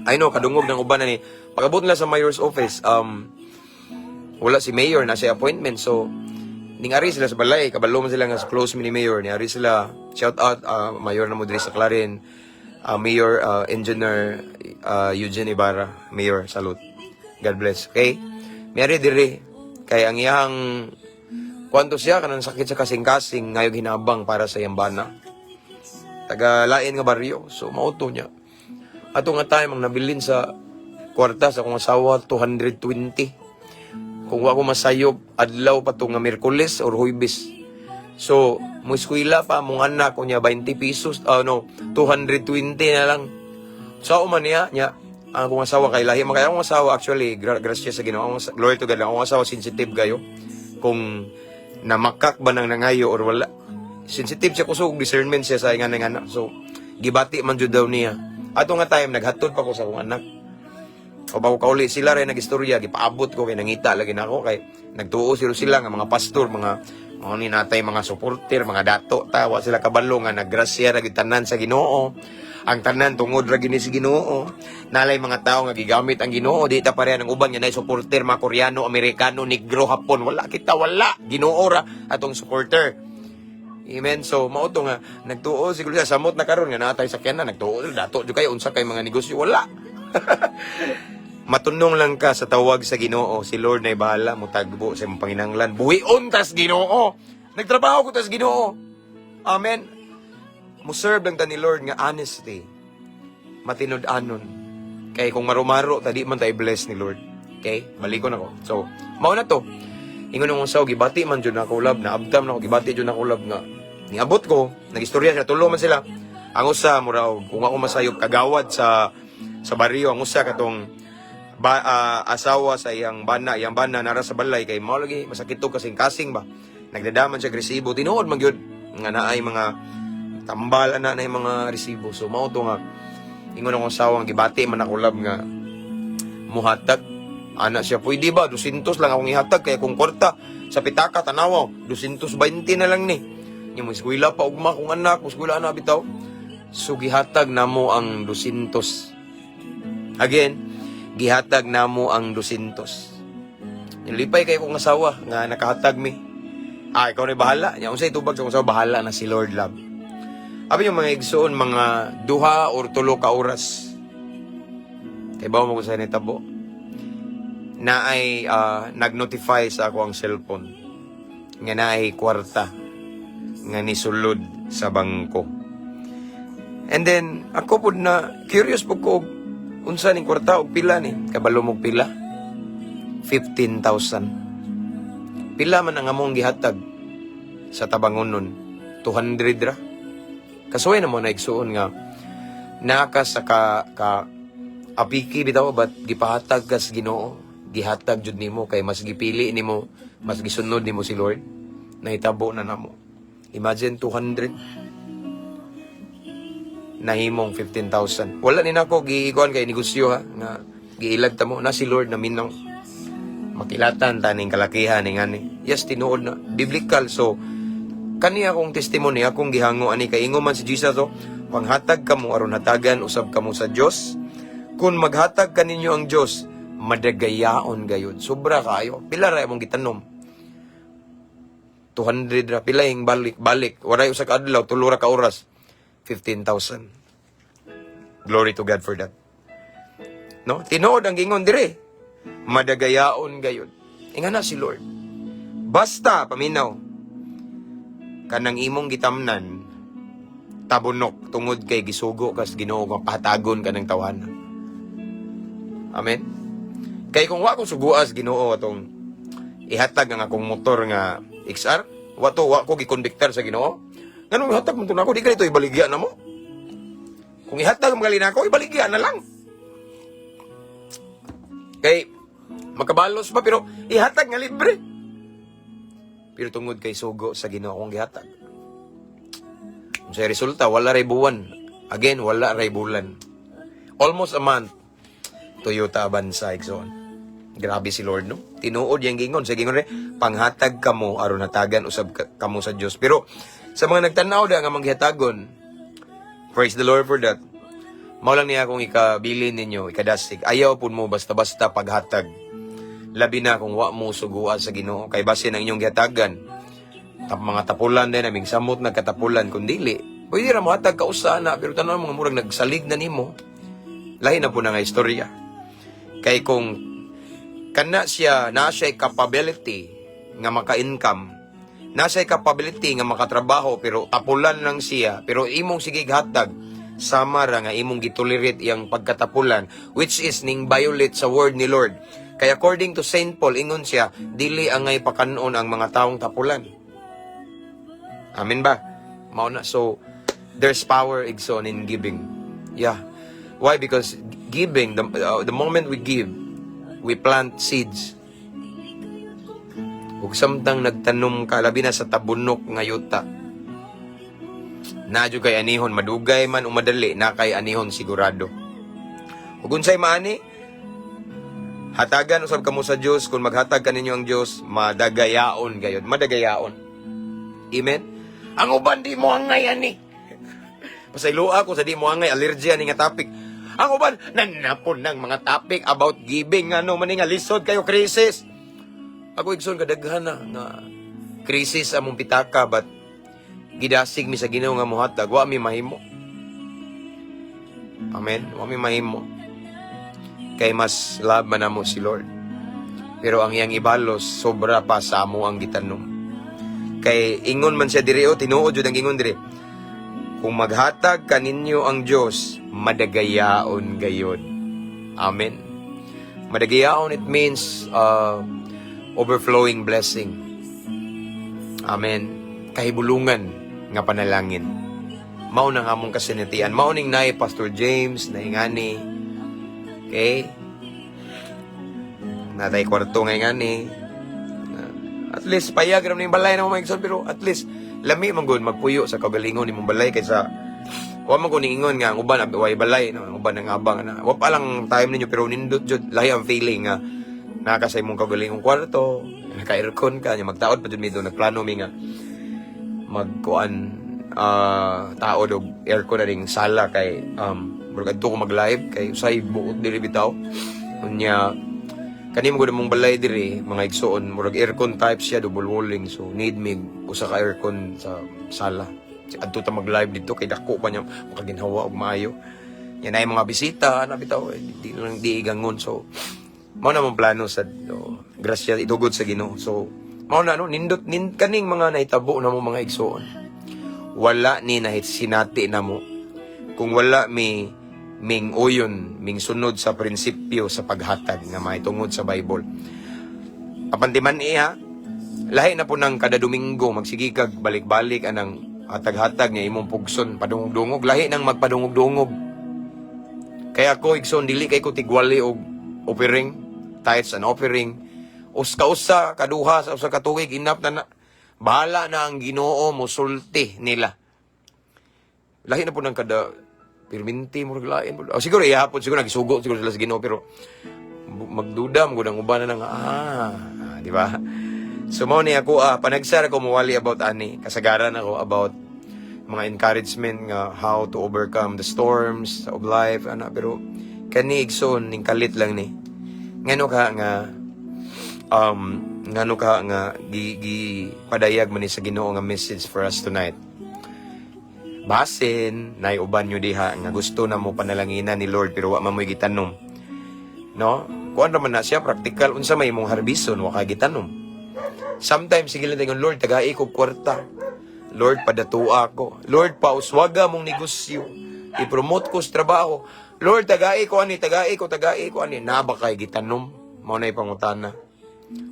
I know kadungog ng uban na ni pag-abot nila sa mayor's office, wala si mayor na siya appointment, so ning ari sila sa balay, kabalo man sila nga close mi ni mayor. Ni ari sila, shout out mayor na mo diri sa Clarin, Mayor Engineer Eugene Ibarra. Mayor, salute, God bless. Okay, mi ari diri kay ang iyang kwanto siya kanang sakit sa kasing-kasing, ngayog hinabang para sa iyang bana, taga lain nga baryo. So mauto niya ato nga time, ang nabilin sa kwarta sa akong asawa, 220. Kung wa ko masayop, adlaw pa to nga Miyerkules or Huwebes. So, mo eskwela pa mong anak ko niya, 20 pesos, ah, no, 220 na lang. So, man niya, niya, ang akong asawa kay lahi, makaya akong asawa actually, grasya sa Ginoo, glory to God, ang akong asawa sensitive kayo. Kung namakak ba nang nangayo or wala. Sensitive siya kusog, discernment siya sa nga nga. So, gibati man jud daw niya. Ato nga time, naghatod pa ko sa akong anak. O bago kauli sila rin nagistorya, gipaabot ko kay nangita lagi nako kay nagtuo sila sila nga mga pastor, mga ni natay mga supporter, mga dato ta, wa sila kabalo nga naggrasya ra gyud tanan sa Ginoo. Ang tanan tungod ra gyud ni sa Ginoo. Nalay mga tao nga gigamit ang Ginoo, di ta pareha ng uban nga nay supporter mga Koreano, Amerikano, Negro, Hapon, wala kita, wala. Ginoo ra atong supporter. Amen. So mao to nga nagtuo siguro siya samot na karon nga naa tay sakyanan, nagtuo dato jud kayo, unsa kay mga negosyo, wala. Matunong lang ka sa tawag sa Ginoo, si Lord na bahala mutagbo sa imong panginanglan. Buhion tas Ginoo. Nagtrabaho ko tas Ginoo. Amen. Mo serve lang ta ni Lord nga honesty. Matinud-anon. Kay kung marumaro ta, di man tayo bless ni Lord. Okay? Balikon ako. So, mao na to. Ingon ng usaw, gibati man jud nako, love, na abdam na ako, gibati jud nako, love, nga niabot ko, nagistorya sila, tulo man sila. Ang usa mura og kung ako masayop kagawad sa baryo, ang usa katong ba, asawa sa iyang bana nara sa balay kay mao lagi masakit to kasing kasing ba. Nagdadaman siya resibo, tinuod man gyud nga naay mga tambal ana na yung mga resibo. So mao to nga ingon akong asawa nga gibati man ako, love, nga muhatag ana siya, pwede ba 200 lang akong ihatag kaya kung kwarta sa pitaka, tanawa, 220 na lang ni nya, mo eskwela pa ugma kong anak, mo eskwela na bitaw. So gihatag namo ang 200. Again, gihatag namo ang 200. Lipay kay kong asawa nga nakahatag mi. Ah, ikaw na bahala nya, unsay tubag sa akong asawa, bahala na si Lord, love. Abi yung mga igsoon, mga 2 or 3 ka oras. Kay bawo mo kung sa nitabo na ay nag-notify sa ako ang cellphone nga naay kwarta nga nisulod sa bangko. And then ako pud na curious pud ko og unsa ning kwarta og pila ni. Kabalo mo pila? 15,000. Pila man ang among gihatag sa tabangonon? 200 ra. Kasuway na mo na, igsuon, nga naka sa ka apiki bitaw, but gipahatag ka sa Ginoo, gihatag jud nimo kay mas gipili nimo, mas gisunod nimo si Lord. Nahitabo na namo. Imagine, 200 nahimong 15,000. Wala ni nako giikuan kay negosyo ha, nga giilag ta mo na si Lord na minaw. Makilatan taning kalakihan ni ngani. Yes, tinuod na biblical. So kani akong testimony, akong gihango ani kay ingon man si Jesus oh, panghatag kamo aron hatagan usab kamo sa Dios. Kung maghatag kaninyo ang Dios, madagayaon gayud. Sobra kayo. Pila ra imong gitanom? 200 ra. Pila yung balik balik? Waray usa ka adlaw, 3 ra ka oras. 15,000. Glory to God for that. No? Tinuod ang gingon dire. Madagayaon gayud. Ingana si Lord. Basta paminaw kanang imong gitamnan tabunok tungod kay gisugo kas Ginoo nga pahatagon ka ng tawhana. Amen. Kay kung wa ko suguas Ginoo atong ihatag ang akong motor nga XR, Wa to, wa ko gikonbiktar sa Ginoo. Ngano ihatag man to nako, di ganito ibaligya na mo. Kung ihatag man gali nako, ibaligya na lang. Kay makabalos pa pero ihatag nga libre. Pero tungod kay sugo sa Ginoo akong gihatag. Sa resulta, wala ray buwan. Again, wala ray bulan. Almost a month. Toyota Avanza, igsoon. Grabe si Lord, no? Tinuod yung gingon. Sa gingon rin, panghatag kamo, aron hatagan usab kamo sa Dios. Pero sa mga nagtanaw da nga manghatagon, praise the Lord for that. Mao lang niya akong ikabilin ninyo, ikadasig. Ayaw pud mo basta-basta paghatag. Labi na kung wa mo sugua sa Ginoo kay basin ang inyong gihatagan. Tap mga tapulan din aming samot nagkatapulan kun dili. Pwede ra mo hatag kausa na pero tan-aw mga murag nagsalig na nimo. Lahi na po na nga istorya. Kay kung kana siya na siya capability nga maka-income, na siya capability nga makatrabaho pero tapulan lang siya, pero imong sige hatag, sama ra nga imong gitolerate iyang pagkatapulan, which is ning violate sa word ni Lord. Kay according to Saint Paul, ingon siya, dili angay pakanon ang mga taong tapulan. Amen ba? Mao na. So there's power, igsoon, in giving. Yeah. Why? Because giving, the moment we give, we plant seeds. Ug samtang nagtanom ka, labi na sa tabunok nga yuta, na kay anihon, madugay man o madali, na kay anihon sigurado. Ug unsay maani, hatagan usab kamo sa Dios. Kung maghatag kaninyo ang Dios, madagayaon gayod, madagayaon. Amen. Ang uban di mo angay ani. Pasayloa ko sa di mo angay, allergy ani nga topic. Ang uban nanapon ng mga topic about giving, ano man nga lisod kayo, crisis. Ako, igsoon, kadaghan na nga crisis among pitaka, but gidasig mi sa Ginoo nga mohatag, wa mi mahimo. Amen. Wa mi mahimo. Kay mas love man namo si Lord. Pero ang iyang ibalos sobra pa sa amo ang gitanom. Kay ingon man siya diri, o tinuod jud ang ingon diri. Kung maghatag kaninyo ang Dios, madagayaon gayod. Amen. Madagayaon, it means overflowing blessing. Amen. Kahibulungan nga panalangin. Mao nang among kasinatian. Mao ning naay Pastor James, naingani. Okay? Natay kwarto nga ingani. At least payag ra man yung balay na mo, mga igsoon, pero at least lami man gud magpuyo sa kaugalingon nimong balay kaysa wa man ko niingon nga ang uban way balay, no, ang uban ang abang na wa pa lang time ninyo, pero nindot jud, lahi ang feeling nga naa ka sa imong kaugalingong kwarto, naka-aircon ka nya, magtaod pa jud mi do, nagplano mi nga magkuan, taod og aircon na ring sala kay murag adto ko mag-live kay usay buot diri bitaw. Unya kani mo gud mong balay diri, mga igsoon, murag aircon type siya, double walling, so need mig usa ka aircon sa sala. Adto ta mag-live dito kay dako pa niya, makaginhawa og maayo. Yan ay mga bisita ana bitaw, eh, di lang di igangon. So mao na mong plano sa, oh, grasya itugod sa Ginoo. So mao na, no, nindot nin kaning mga nahitabo na mo, mga igsoon, wala ni nahit sinati na mo kung wala mi ming uyon, ming sunod sa prinsipyo sa paghatag nga mahitungod sa Bible. Apan di man iha, lahi na po ng kada Domingo, magsige kag balik-balik anang hatag-hatag nga imong pugson, padungog-dungog, lahi nang magpadungog-dungog. Kaya ako, igsoon, dili kay ko tigwali og offering, tithes and offering. Uska-usa, kaduha sa usa ka tuig, enough na na. Bahala na ang Ginoo mosulti nila. Lahi na po ng kada pirminti mo lain. Oh, siguro ihapon siguro nagsugo siguro sila sa Ginoo, pero magduda mo ang uban na nga, di ba? So mao ni ako, panagsara ko muwali about ani, kasagaran ako about mga encouragement nga how to overcome the storms of life ana, pero kani, igsoon, ning kalit lang ni ngano ka nga gi padayag man ni sa Ginoo nga message for us tonight. Basin nay uban nyo diha nga gusto na mo panalanginan ni Lord pero wa man mo'y gitanom, no? Kuan ra man na siya practical, unsa may imong harbison, wa ka gitanom. Sometimes sige lang tayo, "Lord, tagai ko kwarta. Lord, padatua ko. Lord, pauswaga mong negosyo. I-promote ko sa trabaho. Lord, tagai ko ani, tagai ko, tagai ko ani." Naa ba kay gitanom? Mao na pangutana.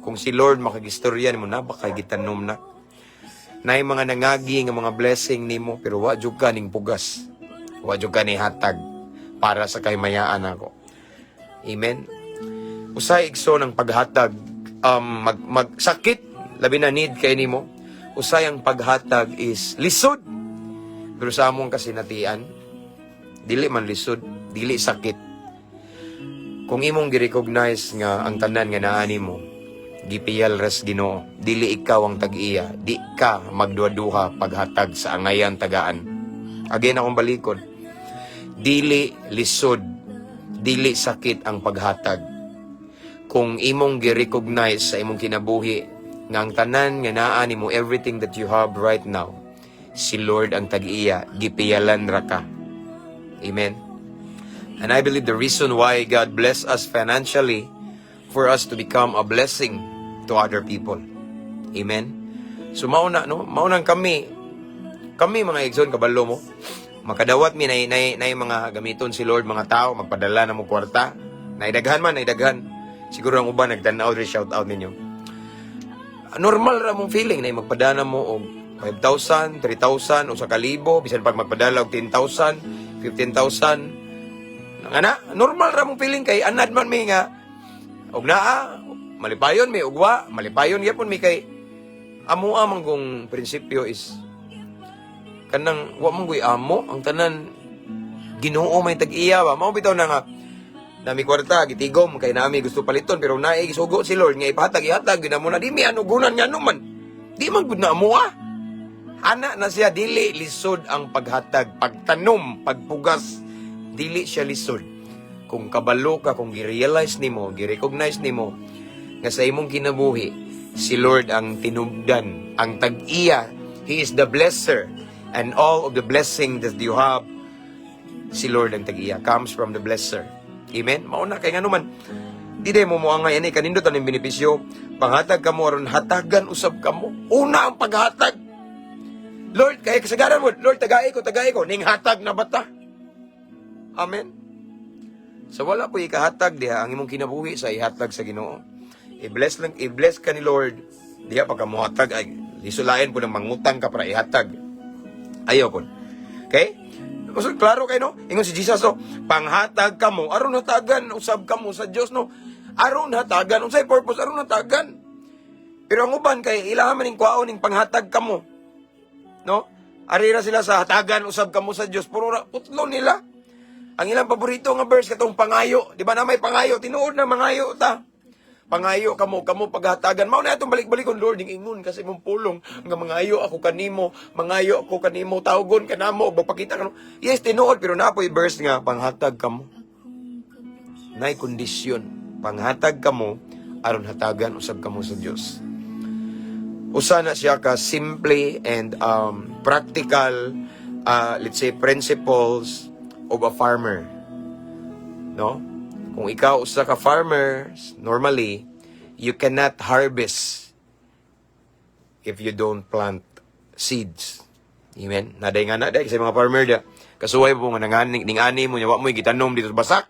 Kung si Lord makagistorya nimo, naa ba kay gitanom na? Naay mga nangagi nga mga blessing nimo, pero wa jud ka ning pugas. Wa jud ka ni hatag para sa kahimayaan ako. Amen. Usay, igsoon, ang paghatag mag, mag sakit, labi na need kay nimo. Usay ang paghatag is lisod. Pero sa among kasinatian, dili man lisod, dili sakit. Kung imong gi-recognize nga ang tanan nga naa nimo, gipiyal ras Ginoo, dili ikaw ang tag-iya, di ka magduha-duha paghatag sa angayan tagaan. Again, akong balikon. Dili lisod, dili sakit ang paghatag. Kung imong gi-recognize sa imong kinabuhi nga ang tanan nga naa nimo, everything that you have right now, si Lord ang tag-iya, gipiyalan ra ka. Amen. And I believe the reason why God bless us financially, for us to become a blessing to other people. Amen. So mao na, no, mao nang kami kami mga igsoon, kabalo mo. Makadawat mi na mga gamiton si Lord, mga tao magpadala na mo kwarta. Naidaghan man, naidaghan. Siguro ang uban nagtan-aw diri, shout out ninyo. Normal ra mong feeling na magpadala mo og 5,000, 3,000 o sa kalibo, bisan pag magpadala og 10,000, 15,000. Nga na, normal ra mong feeling kay anad man mi nga og naa malipayon mi, ug wa malipayon gyapon mi, kay amo man kung prinsipyo is kanang wa man guy amo, ang tanan Ginoo may tag-iya ba. Mao bitaw na nga nami kwarta gitigom kay nami gusto paliton, pero naay gisugo si Lord nga ipahatag, ihatag gyud mo na. Di mi anugunan nga man di man gud na amo ah. Ana na siya, dili lisod ang paghatag, pagtanom, pagpugas, dili siya lisod. Kung kabalo ka, kung gi-realize nimo, gi-recognize nimo nga sa imong kinabuhi, si Lord ang tinubdan, ang tag-iya. He is the blesser, and all of the blessing that you have, si Lord ang tag-iya, comes from the blesser. Amen? Mao na kay ngano man, di day mo moangay ani, kanindot ang benepisyo. Panghatag kamo aron hatagan usab kamo. Una ang paghatag. Lord, kay kasagaran mo, Lord, tagai ko, tagai ko, ning hatag na bata. Amen. Sa wala po ikahatag diha, ang imong kinabuhi sa ihatag sa Ginoo. I-bless lang, i-bless ka ni Lord. Diha pa ka mohatag ay lisulain po ng mangutang ka para ihatag. Ayaw po. Okay? So, klaro kay, no? Ingon si Jesus, no, panghatag kamo aron hatagan usab kamo sa Dios, no. Aron hatagan, unsay purpose aron hatagan? Pero ang uban kay ilaha man ning kwaon ning panghatag kamo. No? Arira sila sa hatagan usab kamo sa Dios, puro ra putlo nila. Ang ilang paborito nga verse katong pangayo, di ba na may pangayo, tinuod na mangayo ta. Pangayo kamo, kamo paghatagan. Mao na atong balik-balikon, Lord, ning ingon kasi imong pulong nga mangayo ako kanimo, mangayo ako kanimo, tawgon ka namo, magpakita ka. Yes, tinuod, pero naa poy verse nga panghatag kamo. Nay kondisyon, panghatag kamo aron hatagan usab kamo sa Dios. Usa na siya ka simple and practical, let's say, principles of a farmer. No? Kung ikaw usa ka farmer, normally you cannot harvest if you don't plant seeds. Amen. Naday nga na day kasi mga farmer dia. Kasuway mo nga nangani ning ani mo nya wa mo gitanom dito sa basak.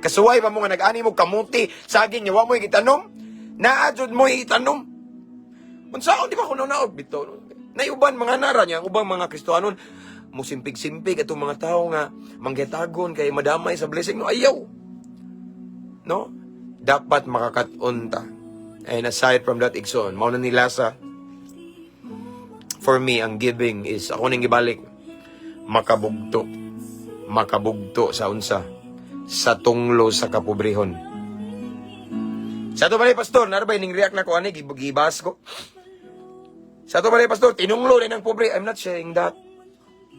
Kasuway pa mo nga nag-ani mo kamuti, saging nya wa mo gitanom. Naa jud mo itanom. Unsaon di ba kuno naog bitaw. Nayuban mga nara niya, ang ubang mga Kristohanon musimpig-simpig atong mga tao nga manggetagon kay madamay sa blessing, no, ayaw. No? Dapat makakaton ta. And aside from that, igsoon, mao na nila sa for me, ang giving is ako ning gibalik makabugto. Makabugto sa unsa? Sa tunglo sa kapobrehon. Sa ato ba, pastor, narbay ning react na ko ani gibas ko. Sa ato ba, pastor, tinunglo rin ng pobre. I'm not saying that.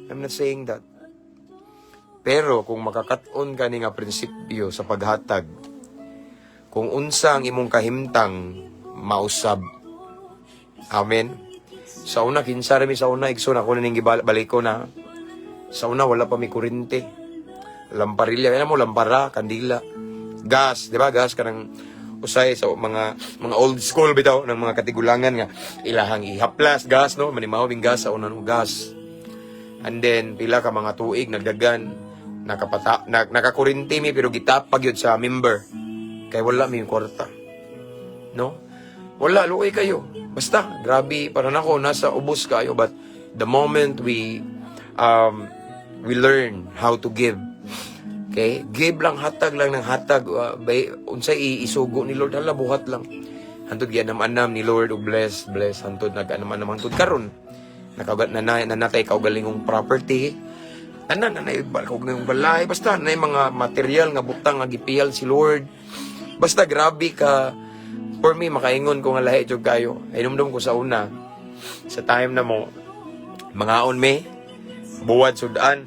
I'm not saying that. Pero kung makakaton ka ni nga prinsipyo sa paghatag, kung unsa ang imong kahimtang, mausab. Amen. Sa una, kinsa ra mi sa una, igsoon, ako na ning baliko na. Sa una, wala pa mi kurente. Lamparilya, kaya mo, lampara, kandila. Gas, di ba? Gas kanang usay sa mga old school bitaw ng mga katigulangan nga ilahang ihaplas gas, no, manimaw ing gas sa una, no, gas. And then pila ka mga tuig nagdagan, nakapata na, nakakurente mi, pero gitapag yun sa member kay wala mi kwarta, no. Wala, luoy kayo. Basta, grabe, para nako, nasa ubos kayo. But the moment we learn how to give, okay? Give lang, hatag lang ng hatag. Bay, unsay isugo ni Lord, hala, buhat lang. Hantod gianam-anam ni Lord, og bless, bless, hantod nag-anam-anam, hantod karon. Nakagat na na nanatay kaugalingong property. Tanan na nay yung balay, basta na mga material nga butang nga gipiyal si Lord. Basta grabe ka. For me, makaingon ko nga lahi jud kayo. Hinumdum ko sa una, sa time na mo, mangaon me, buwad sudan.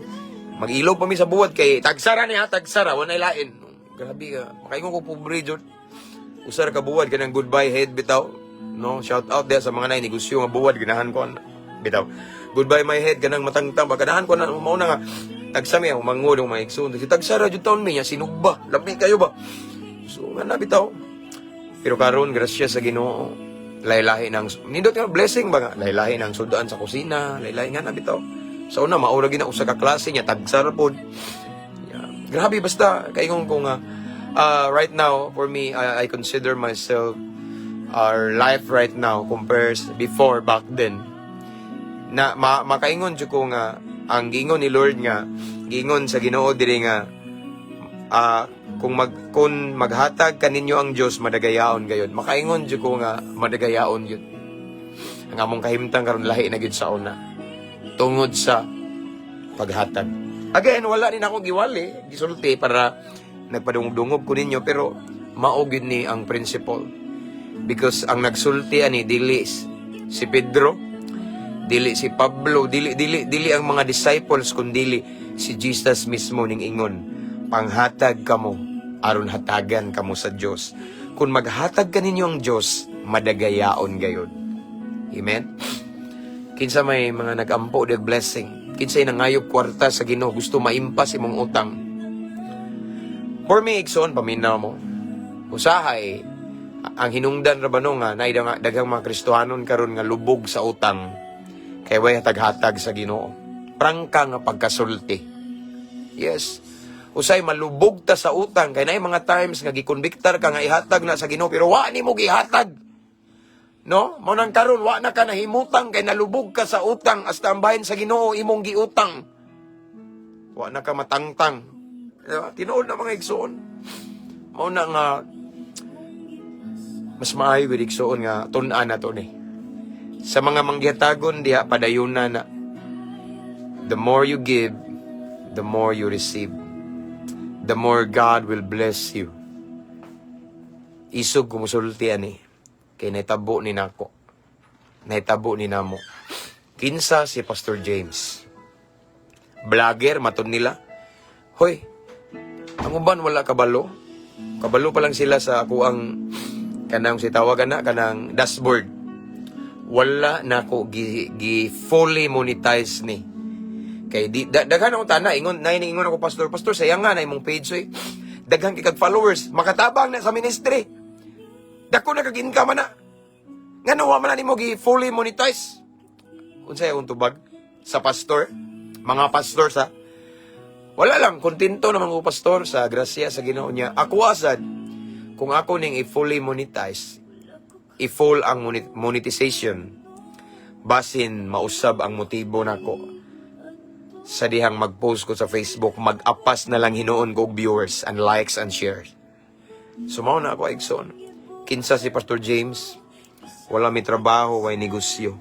Mag-ilog pa mi sa buwad kay tagsara niya, tagsara, wala lain. Grabe ka. Makaingon ko pobre jud. Usar ka buwad kanang goodbye head bitaw. No, shout out diha sa mga nay negosyo nga buwad, ganahan ko ana. Bitaw. Goodbye my head kanang matangtang ba, ganahan ko na mao na nga tagsa mi ang mangod ang mga igsoon. Si tagsara jud taon mi nya sinugba. Lami kayo ba? So nga na bitaw. Pero karon, grasya sa Ginoo. Lahi-lahi ng nindot nga blessing ba nga lahi-lahi ng sudan sa kusina, lahi-lahi nga na bitaw. Sa una mao ra gina usa ka klase nya tagsara pod. Yeah. Grabe, basta kaingon ko nga right now, for me, I consider myself, our life right now compares before, back then, na makaingon jud ko nga ang giingon ni Lord nga giingon sa Ginoo diri nga kung maghatag kaninyo ang Dios, madagayaon gayon. Makaingon jud ko nga madagayaon gyud ang among kahimtang karon, lahi na gyud sa una tungod sa paghatag. Again, wala ni nako giwali, gisulti para nagpadungog-dungog ko ninyo, pero mao gyud ni ang principle. Because ang nagsulti ani dili si Pedro, dili si Pablo, dili dili dili ang mga disciples, kundili si Jesus mismo ning ingon, "Panghatag kamo aron hatagan kamo sa Dios." Kung maghatag kaninyo ang Dios, madagayaon gayod. Amen. Kinsa may mga nagampo og blessing? Kinsay nangayop kwarta sa Ginoo, gusto maimpas imong utang? For me, igsoon, paminaw mo. Usahay, ang hinungdan ra ba no nga naay daghang mga Kristohanon karon nga lubog sa utang kay way hatag-hatag sa Ginoo. Prangka nga pagkasulti. Yes. Usay malubog ta sa utang kay naay mga times nga gikonbiktar ka nga ihatag na sa Ginoo pero wa nimo gihatag. No? Mao nang karon wa na ka nahimutang kay nalubog ka sa utang, hasta ang bahin sa Ginoo imong giutang. Wa na ka matangtang. Diba? Tinuod na, mga igsoon. Mao na nga mas maayo gid, igsoon, nga tun-an na to ni. Sa mga manggihatagon diha, padayuna na. The more you give, the more you receive. The more God will bless you. Isog kumusulti ani kay naitabo ni nako. Naitabo ni namo. Kinsa si Pastor James? Vlogger matud nila. Hoy, ang uban wala kabalo. Kabalo pa lang sila sa ako ang kanang si tawagan na kanang dashboard. Wala na ko gi fully monetize ni. Kay di daghan akong tana ingon na ingon ako, "Pastor, pastor, sayang nga na imong page oy. Daghan kay kag followers, makatabang na sa ministry. Dako na kag income na. Ngano wa man na nimo gi fully monetize?" Unsay akong tubag sa pastor? Mga pastor sa wala lang, kontento naman ko, pastor, sa grasya sa Ginoo niya. Ako asad, kung ako ning i-fully monetize, i-full ang monetization, basin mausab ang motibo nako sa dihang mag-post ko sa Facebook, mag-apas na lang hinuon ko og viewers and likes and shares. So mao na ako, igsoon. Kinsa si Pastor James? Wala mi trabaho, way negosyo.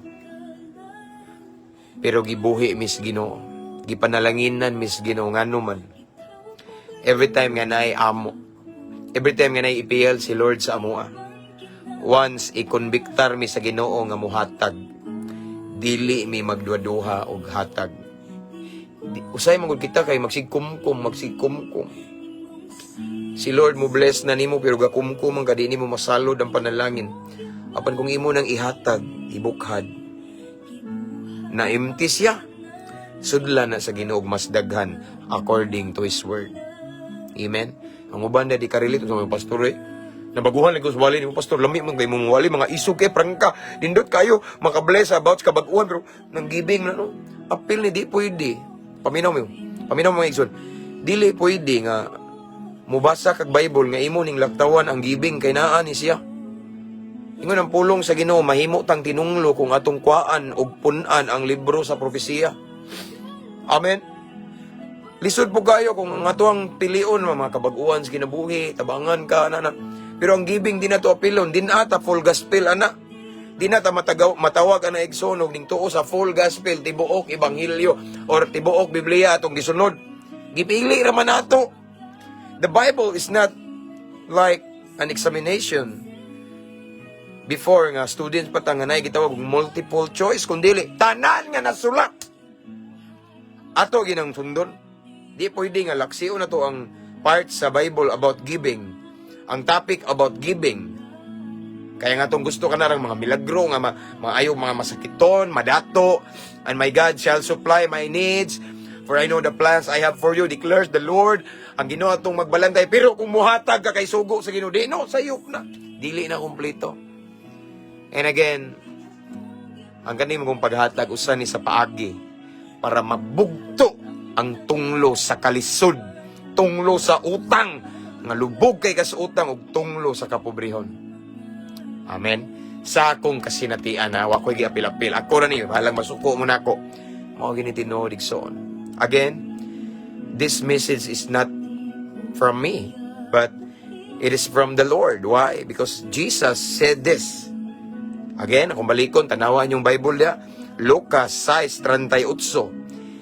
Pero gibuhi mis Ginoo. Gipanalanginan mis Ginoo ngano man. Every time nga naay amo. Every time nga naay ipiyal si Lord sa amoa. Once ikonbiktar mi sa Ginoo nga muhatag, dili mi magduha-duha og hatag. Usay man gud kita kay magsigkumkum, magsigkumkum. Si Lord mo bless na nimo pero gakumkum ang kadi nimo masalod ang panalangin. Apan kung imo nang ihatag, ibukhad, na empty siya, sudla na sa Ginoo og mas daghan according to His word. Amen. Ang uban na di ka-relate sa mga pastor eh. Nabaguhan lang ko sa wali ni mo, pastor, lami man kay mong wali, mga isog kay prangka. Nindot kayo makabless about sa kabag-uhan pero nang giving na no. Apil ni di pwede. Paminaw mo. Paminaw mo, mga igsoon. Dili pwede nga mubasa kag Bible nga imo ning laktawan ang giving kay naa ni siya. Ingon ang pulong sa Ginoo, mahimo tang tinunglo kung atong kuhaan og punan ang libro sa propesiya. Amen. Lisod po kayo kung ang atoang pilion, mga kabag-uan sa kinabuhi, tabangan ka, ana, ana. Pero ang giving di na to apilon, di na ata full gospel, ana. Di na ta matawag ana, igsoon, og ning tuo sa full gospel, tibuok ebanghelyo or tibuok Biblia atong gisunod. Gipili ra man nato. The Bible is not like an examination before nga students pa ta nga naay gitawag og multiple choice, kundi tanan nga nasulat ato ginang sundon. Di pwede nga laksion na to ang part sa Bible about giving, ang topic about giving. Kaya nga tong gusto ka na rang mga milagro nga mga ayaw mga masakiton, madato, "And my God shall supply my needs, for I know the plans I have for you, declares the Lord." Ang Ginoo atong magbalantay. Pero kung muhatag ka kay sugo sa Ginoo, di no, sayop na. Dili na kumpleto. And again, ang kanim kong paghatag usa ni sa paagi para mabugto ang tunglo sa kalisod, tunglo sa utang, nga lubog kay kas utang ug tunglo sa kapobrehon. Amen. Sa akong kasinatian na wa ko'y giapil-apil. Ako ra ni, bahalang masuko mo nako. Mao gini tinuod, igsoon. Again, this message is not from me, but it is from the Lord. Why? Because Jesus said this. Again, akong balikon, tanawan yung Bible niya. Lucas 6:38.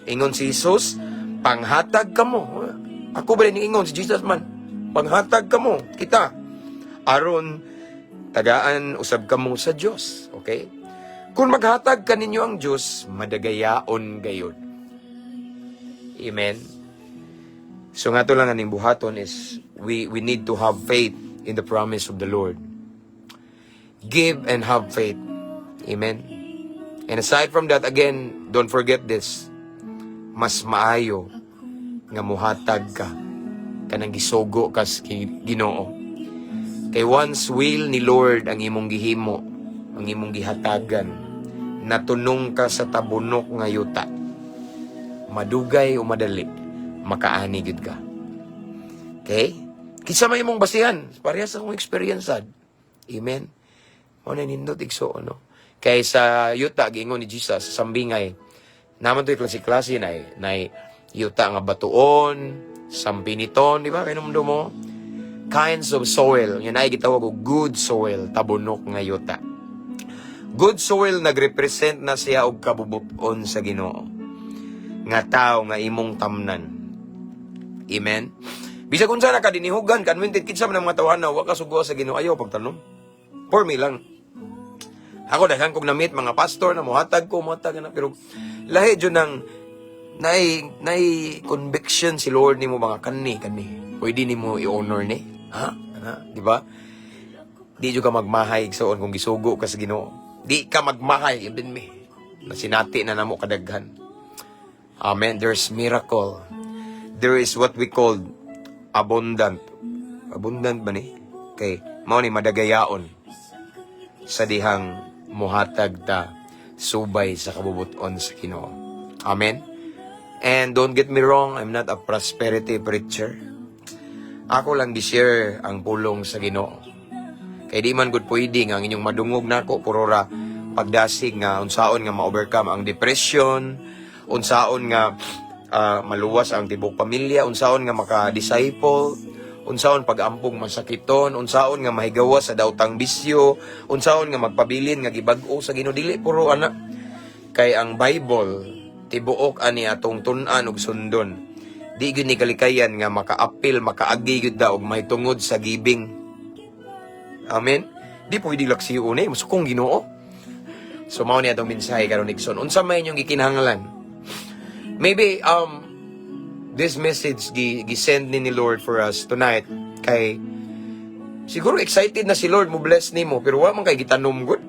Ingon si Jesus, "Panghatag kamo." Ako ba rin ingon si Jesus man? "Panghatag kamo, kita. Aron tagaan usab kamo sa Dios." Okay? Kung maghatag kaninyo ang Dios, madagayaon gayod. Amen. So nga to lang aning buhaton is we need to have faith in the promise of the Lord. Give and have faith. Amen. And aside from that, again, don't forget this. Mas maayo nga muhatag ka kanang gisugo kas Ginoo. Kay once will ni Lord ang imong gihimo, ang imong gihatagan, natunong ka sa tabunok nga yuta. Madugay o madali, makaani gid ka. Okay? Kinsa may imong basihan? Parehas akong experience sad. Amen. Mao na nindot, igsoon, no? Kay sa yuta giingon ni Jesus sa sambingay, naman to'y klase-klase na nay yuta nga batuon, sampiniton, di ba? Kay mundo mo kinds of soil. Yun ay gitawag og good soil, tabunok nga yuta. Good soil nagrepresent na siya og kabubuton sa Ginoo. Nga tao nga imong tamnan. Amen. Bisag unsa na kadinihugan, kanwintit kinsa man ang mga tawhana, wa ka sugo sa Ginoo, ayaw pagtanom. For me lang. Ako daghan kog na-meet mga pastor na muhatag ko, muhatag na, pero lahi jud nang nay conviction si Lord nimo mga kani kani. Pwede nimo i-honor ni. Ha? Ana, di ba? Di jud ka magmahay, igsoon, kung gisugo ka sa Ginoo. Di ka magmahay, even me. Nasinati na namo kadaghan. Amen. There's miracle. There is what we call abundant. Abundant ba ni? Okay. Mao ni madagayaon sa dihang muhatag ta subay sa kabubuton sa Ginoo. Amen. And don't get me wrong, I'm not a prosperity preacher. Ako lang gi-share ang pulong sa Ginoo. Kay di man gud pwede nga ang inyong madungog nako puro ra pagdasig nga unsaon nga ma-overcome ang depression, unsaon nga maluwas ang tibok pamilya, unsaon nga maka-disciple, unsaon pag-ampong masakiton, unsaon nga mahigawas sa daotang bisyo, unsaon nga magpabilin nga gibag-o sa Ginoo. Dili puro ana. Kay ang Bible tibuok ani atong tun-an ug sundon. Di gyud ni kalikayan nga makaapil, makaagi gyud da og mahitungod sa giving. Amen. Di pwede laksiyon eh, masukong Ginoo. So mao ni atong mensahe karon, igsoon. Unsa may inyong gikinahanglan? Maybe this message gi-send ni Lord for us tonight kay siguro excited na si Lord mo bless nimo, pero wa man kay gitanom gud.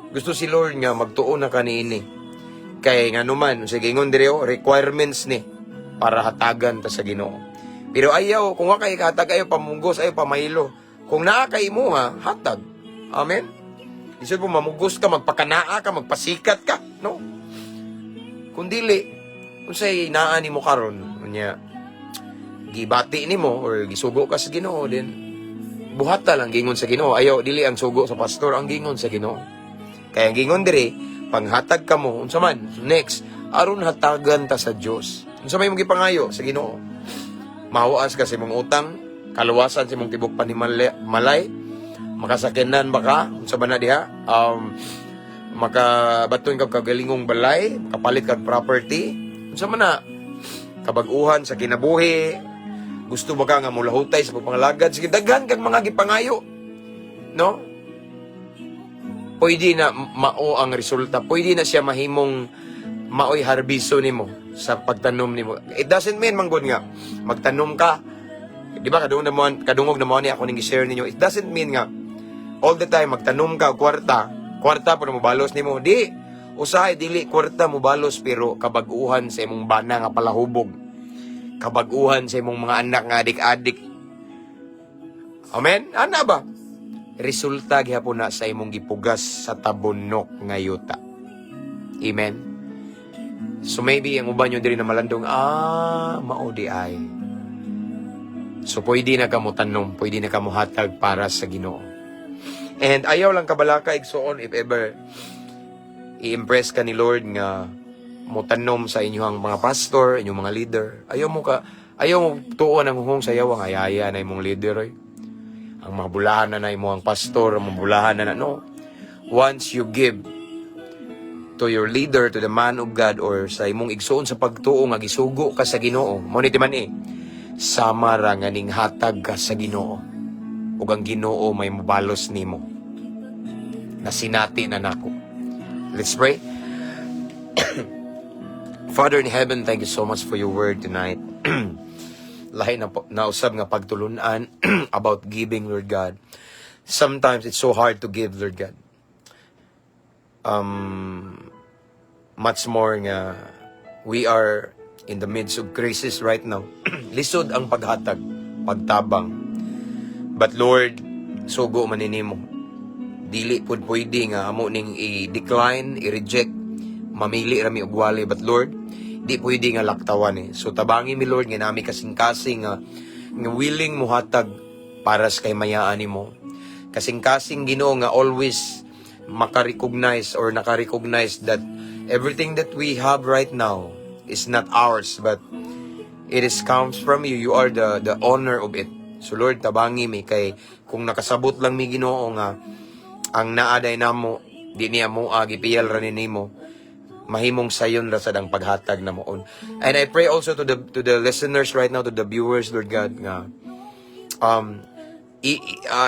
Gusto si Lord nga magtuo na kaniini. Kay nga numan, sige, ingon dire oh, requirements ni para hatagan ta sa Ginoo. Pero ayaw, kung wa kay kahatag, ayaw pamugos, ayaw pamaylo. Kung naa kay imuha, hatag. Amen. Isod po mamugos ka, magpakanaa ka, magpasikat ka, no? Kung dili, unsay naa nimo karon, unya gibati nimo or gisugo ka sa Ginoo din. Buhata lang gingon sa Ginoo. Ayaw, dili ang sugo sa pastor, ang gingon sa Ginoo. Kaya ang gingon diri, panghatag kamo, unsa man? Next, aron hatagan ta sa Dios. Unsa may imong gipangayo sa Ginoo? Mahuas ka sa imong utang, kaluwasan sa imong tibok panimalay, makasakyanan ba ka? Unsa ba na diha? Makabaton ka kagalingong balay, makapalit kag property, unsa man na? Kabag-uhan sa kinabuhi, gusto ba ka nga mulahutay sa pagpangalagad? Sige, daghan kag mga gipangayo. No? Pwede na mao ang resulta. Pwede na siya mahimong maoy harbiso nimo sa pagtanom nimo. It doesn't mean manggod nga magtanom ka. Di ba kadungog na mo ni ako ning gi-share ninyo. It doesn't mean nga all the time magtanom ka og kwarta, kwarta pero mobalos nimo. Di usahay dili kwarta mobalos, pero kabag-uhan sa imong bana nga palahubog. Kabag-uhan sa imong mga anak nga adik-adik. Amen? Ana ba? Resulta gihapon na sa imong gipugas sa tabunok nga yuta. Amen? So maybe ang uban nyo diri na malandong, ah, mao di ay. So pwede na kamo tanom, pwede na kamo hatag para sa Ginoo. And ayaw lang kabalaka, igsuon, if ever i-impress ka ni Lord nga mo tanom sa inyong mga pastor, inyong mga leader. Ayaw mo tuon ang hunghong sa yawa nga ayaya na imong leader oy. Ang mga bulahan na na imo ang pastor, ang mga bulahan na na no. Once you give to your leader, to the man of God, or sa imong igsuon sa pagtuo nga gisugo ka sa Ginoo, mo ni man eh, sama ra nga ning hatag ka sa Ginoo. Ug ang Ginoo may mobalos nimo. Nasinati na nako. Let's pray. Father in heaven, thank you so much for your word tonight. Lahi na po, nausab nga pagtulunan about giving, Lord God. Sometimes it's so hard to give, Lord God. Much more nga we are in the midst of crisis right now. Lisod ang paghatag, pagtabang. But Lord, sugo man nimo. Dili pud pwede nga amo ning i-decline, i-reject, mamili ra mi og wali. But Lord, di pwede nga laktawan eh. So tabangi mi, Lord, nga nami kasing-kasing nga willing muhatag para sa kay mayaan nimo. Kasing-kasing, Ginoo, nga always maka-recognize or naka-recognize that everything that we have right now is not ours, but it is comes from you. You are the owner of it. So Lord, tabangi mi kay kung nakasabot lang mi, Ginoo, nga ang naaday namo di niya mo gipiyal ra ni nimo, mahimong sayon ra sad ang paghatag namoon. And I pray also to the listeners right now, to the viewers, Lord God, nga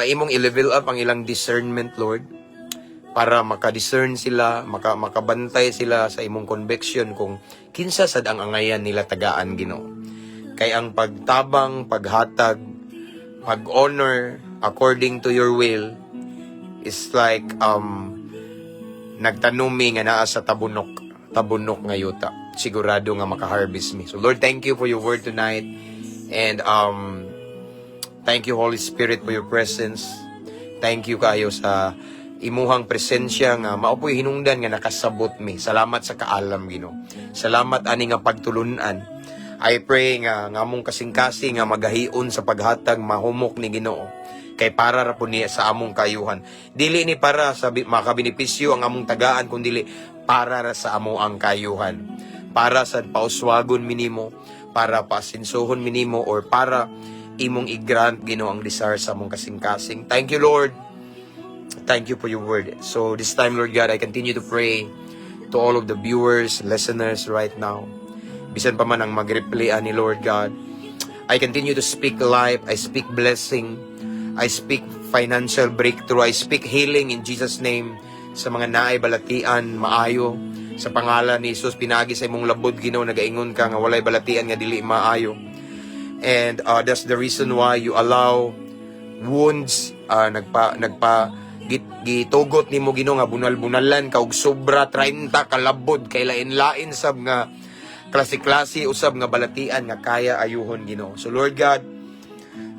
imong i-level up ang ilang discernment, Lord, para maka-discern sila, makabantay sila sa imong conviction kung kinsa sad ang angayan nila tagaan, Ginoo. Kay ang pagtabang, paghatag, pag-honor according to your will is like nagtanom mi nga naa sa tabunok, tabunok nga yuta. Sigurado nga maka-harvest mi. So Lord, thank you for your word tonight. And thank you, Holy Spirit, for your presence. Thank you kayo sa imuhang presensya nga mao po'y hinungdan nga nakasabot mi. Salamat sa kaalam, Ginoo. Salamat ani nga pagtulunan. I pray nga ngamong kasing-kasing nga magahion sa paghatag mahumok ni Ginoo. Kay para ra po niya sa among kayuhan. Dili ni para sa makabenepisyo ang among tagaan, kundi para ra sa amo ang kayuhan. Para sa pauswagon minimo, para pasinsuhon minimo, or para imong i-grant, Ginoo, ang desire sa among kasing-kasing. Thank you, Lord. Thank you for your word. So this time, Lord God, I continue to pray to all of the viewers, listeners right now. Bisan pa man ang mag-reply ni Lord God. I continue to speak life. I speak blessing. I speak financial breakthrough. I speak healing in Jesus' name sa mga naay balatian maayo. Sa pangalan ni Jesus, pinagi sa imong labod, Ginoo, nagaingon ka nga walay balatian nga dili maayo. And that's the reason why you allow wounds, nagpa gitugot nimo, Ginoo, nga bunal-bunalan ka og sobra 30 kalabod kay lain-lain sab nga klase-klase usab nga balatian nga kaya ayuhon, Ginoo. So Lord God,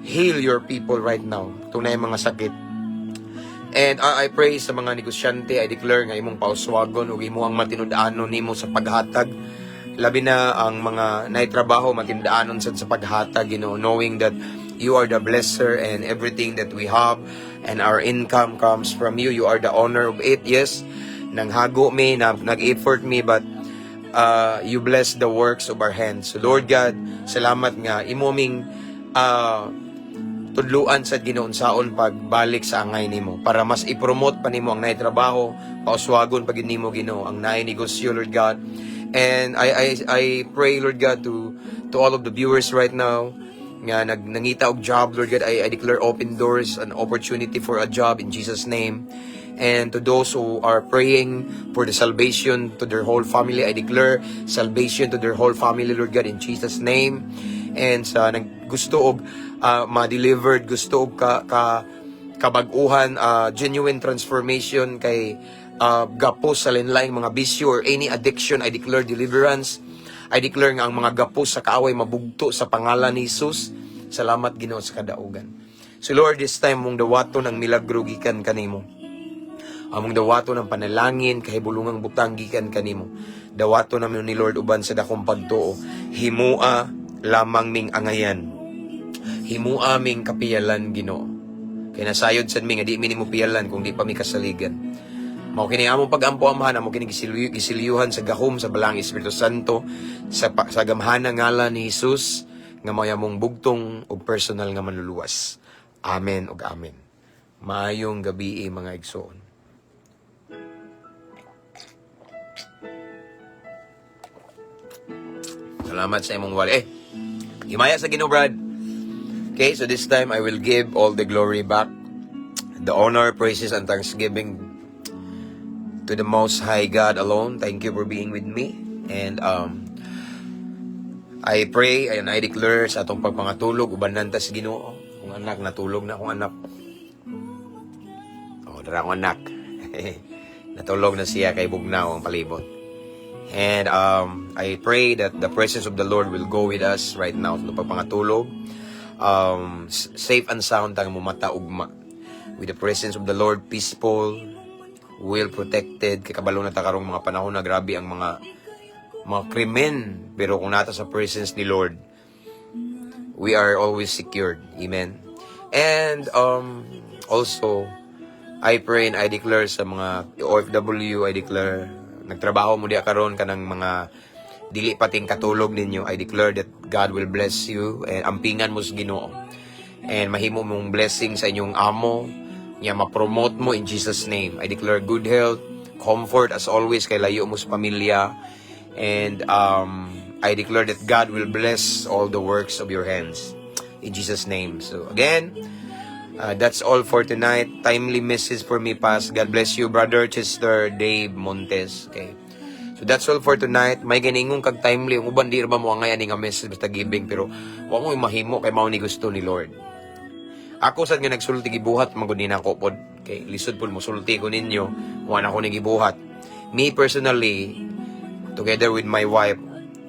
heal your people right now. Tunay mga sakit. And I pray sa mga negosyante, I declare nga imong pauswagon ug imo ang matinud-anon nimo sa paghatag. Labi na ang mga naitrabaho, matinud-anon sad sa paghatag, knowing that You are the blesser and everything that we have and our income comes from you. You are the owner of it. Yes, nanghago mi, nag-effort mi, but you bless the works of our hands. So Lord God, salamat nga imo ming tudluan sa Ginoo unsaon pagbalik sa angay nimo para mas i-promote pa nimo ang naay trabaho, pauswagon pa gid nimo, Ginoo, ang naay negosyo, Lord God. And I pray, Lord God, to all of the viewers right now nga nangita og job, Lord God, I declare open doors and opportunity for a job in Jesus' name. And to those who are praying for the salvation to their whole family, I declare salvation to their whole family, Lord God, in Jesus' name. And sa nag gusto og ma-delivered, gusto og ka, ka kabag-uhan, genuine transformation kay gapos sa lain mga bisyo or any addiction, I declare deliverance. I declare nga ang mga gapos sa kaaway mabugto sa pangalan ni Jesus. Salamat, Ginoo, sa kadaugan. So Lord, this time among dawaton ang milagro gikan kanimo. Among dawaton ang panalangin, kahibulungang butang gikan kanimo. Dawaton namin ni Lord uban sa dakong pagtuo. Himua lamang ming angayan. Himua ming kapiyalan, Ginoo. Kay nasayod sad mi nga di mi nimo piyalan kung di pa mi kasaligan. Mao kini among pagampo, Amahan, amo kini gisilyuhan sa gahom sa Balaang Espiritu Santo sa gamhana ngalan ni Jesus nga mao among bugtong ug personal nga manluluwas. Amen ug amen. Maayong gabi, mga igsoon. Salamat sa imong wali. Eh, himaya sa Ginoo, Brad. Okay, so this time I will give all the glory back, the honor, praises, and thanksgiving to the Most High God alone. Thank you for being with me. And I pray and I declare sa atong pagpangatulog, ubanan ta sa Ginoo. Kung anak, natulog na akong anak. Oh, dara akong anak. Natulog na siya kay bugnaw ang palibot. And I pray that the presence of the Lord will go with us right now sa pagpangatulog. Safe and sound tang mumata ugma. With the presence of the Lord, peaceful, well protected. Kay kabalo na ta karong mga panahon na grabe ang mga krimen. Pero kung naa ta sa presence ni Lord, we are always secured. Amen. And also, I pray and I declare sa mga OFW, I declare, nagtrabaho mo diya karon kanang mga dili pating katulog ninyo, I declare that God will bless you and ampingan mo sa Ginoo. And mahimo mong blessing sa inyong amo, nya ma-promote mo in Jesus' name. I declare good health, comfort as always kay layo mo sa pamilya. And I declare that God will bless all the works of your hands in Jesus' name. So again, that's all for tonight. Timely message for me, Pas. God bless you, Brother Chester Dave Montes. Okay. So that's all for tonight. May ganingon kag timely. Ang uban di ra ba mo angay ani nga message basta giving, pero wa mo mahimo kay mao ni gusto ni Lord. Ako sad nga nagsulti, gibuhat man gud ni nako pod. Kay lisod pod mo sulti ko ninyo, wa na ko ni gibuhat. Me personally, together with my wife,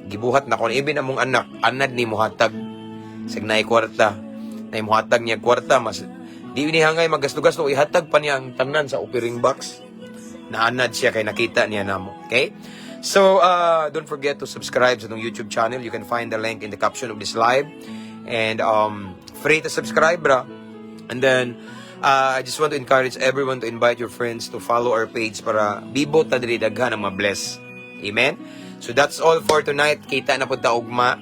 gibuhat na ko. Even among anak, anad ni muhatag. Sig naay kwarta. Nay muhatag niya kwarta, mas di ni hangay maggasto-gasto, ihatag pa niya ang tanan sa offering box. Naanad siya kay nakita niya namo. Okay? So, don't forget to subscribe sa atong YouTube channel. You can find the link in the caption of this live. And free to subscribe, bra. And then, I just want to encourage everyone to invite your friends to follow our page para bibo ta diri daghan ang ma-bless. Amen? So that's all for tonight. Kita na pud ta ugma.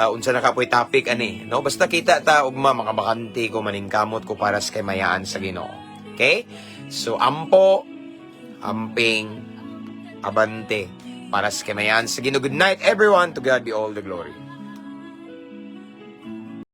Unsa na kapoy topic ani, no? Basta kita ta ugma, makabakante ko, maningkamot ko para sa kaymayaan sa Ginoo. Okay? So ampo, amping, abante para sa kaymayaan sa Ginoo. Good night, everyone. To God be all the glory.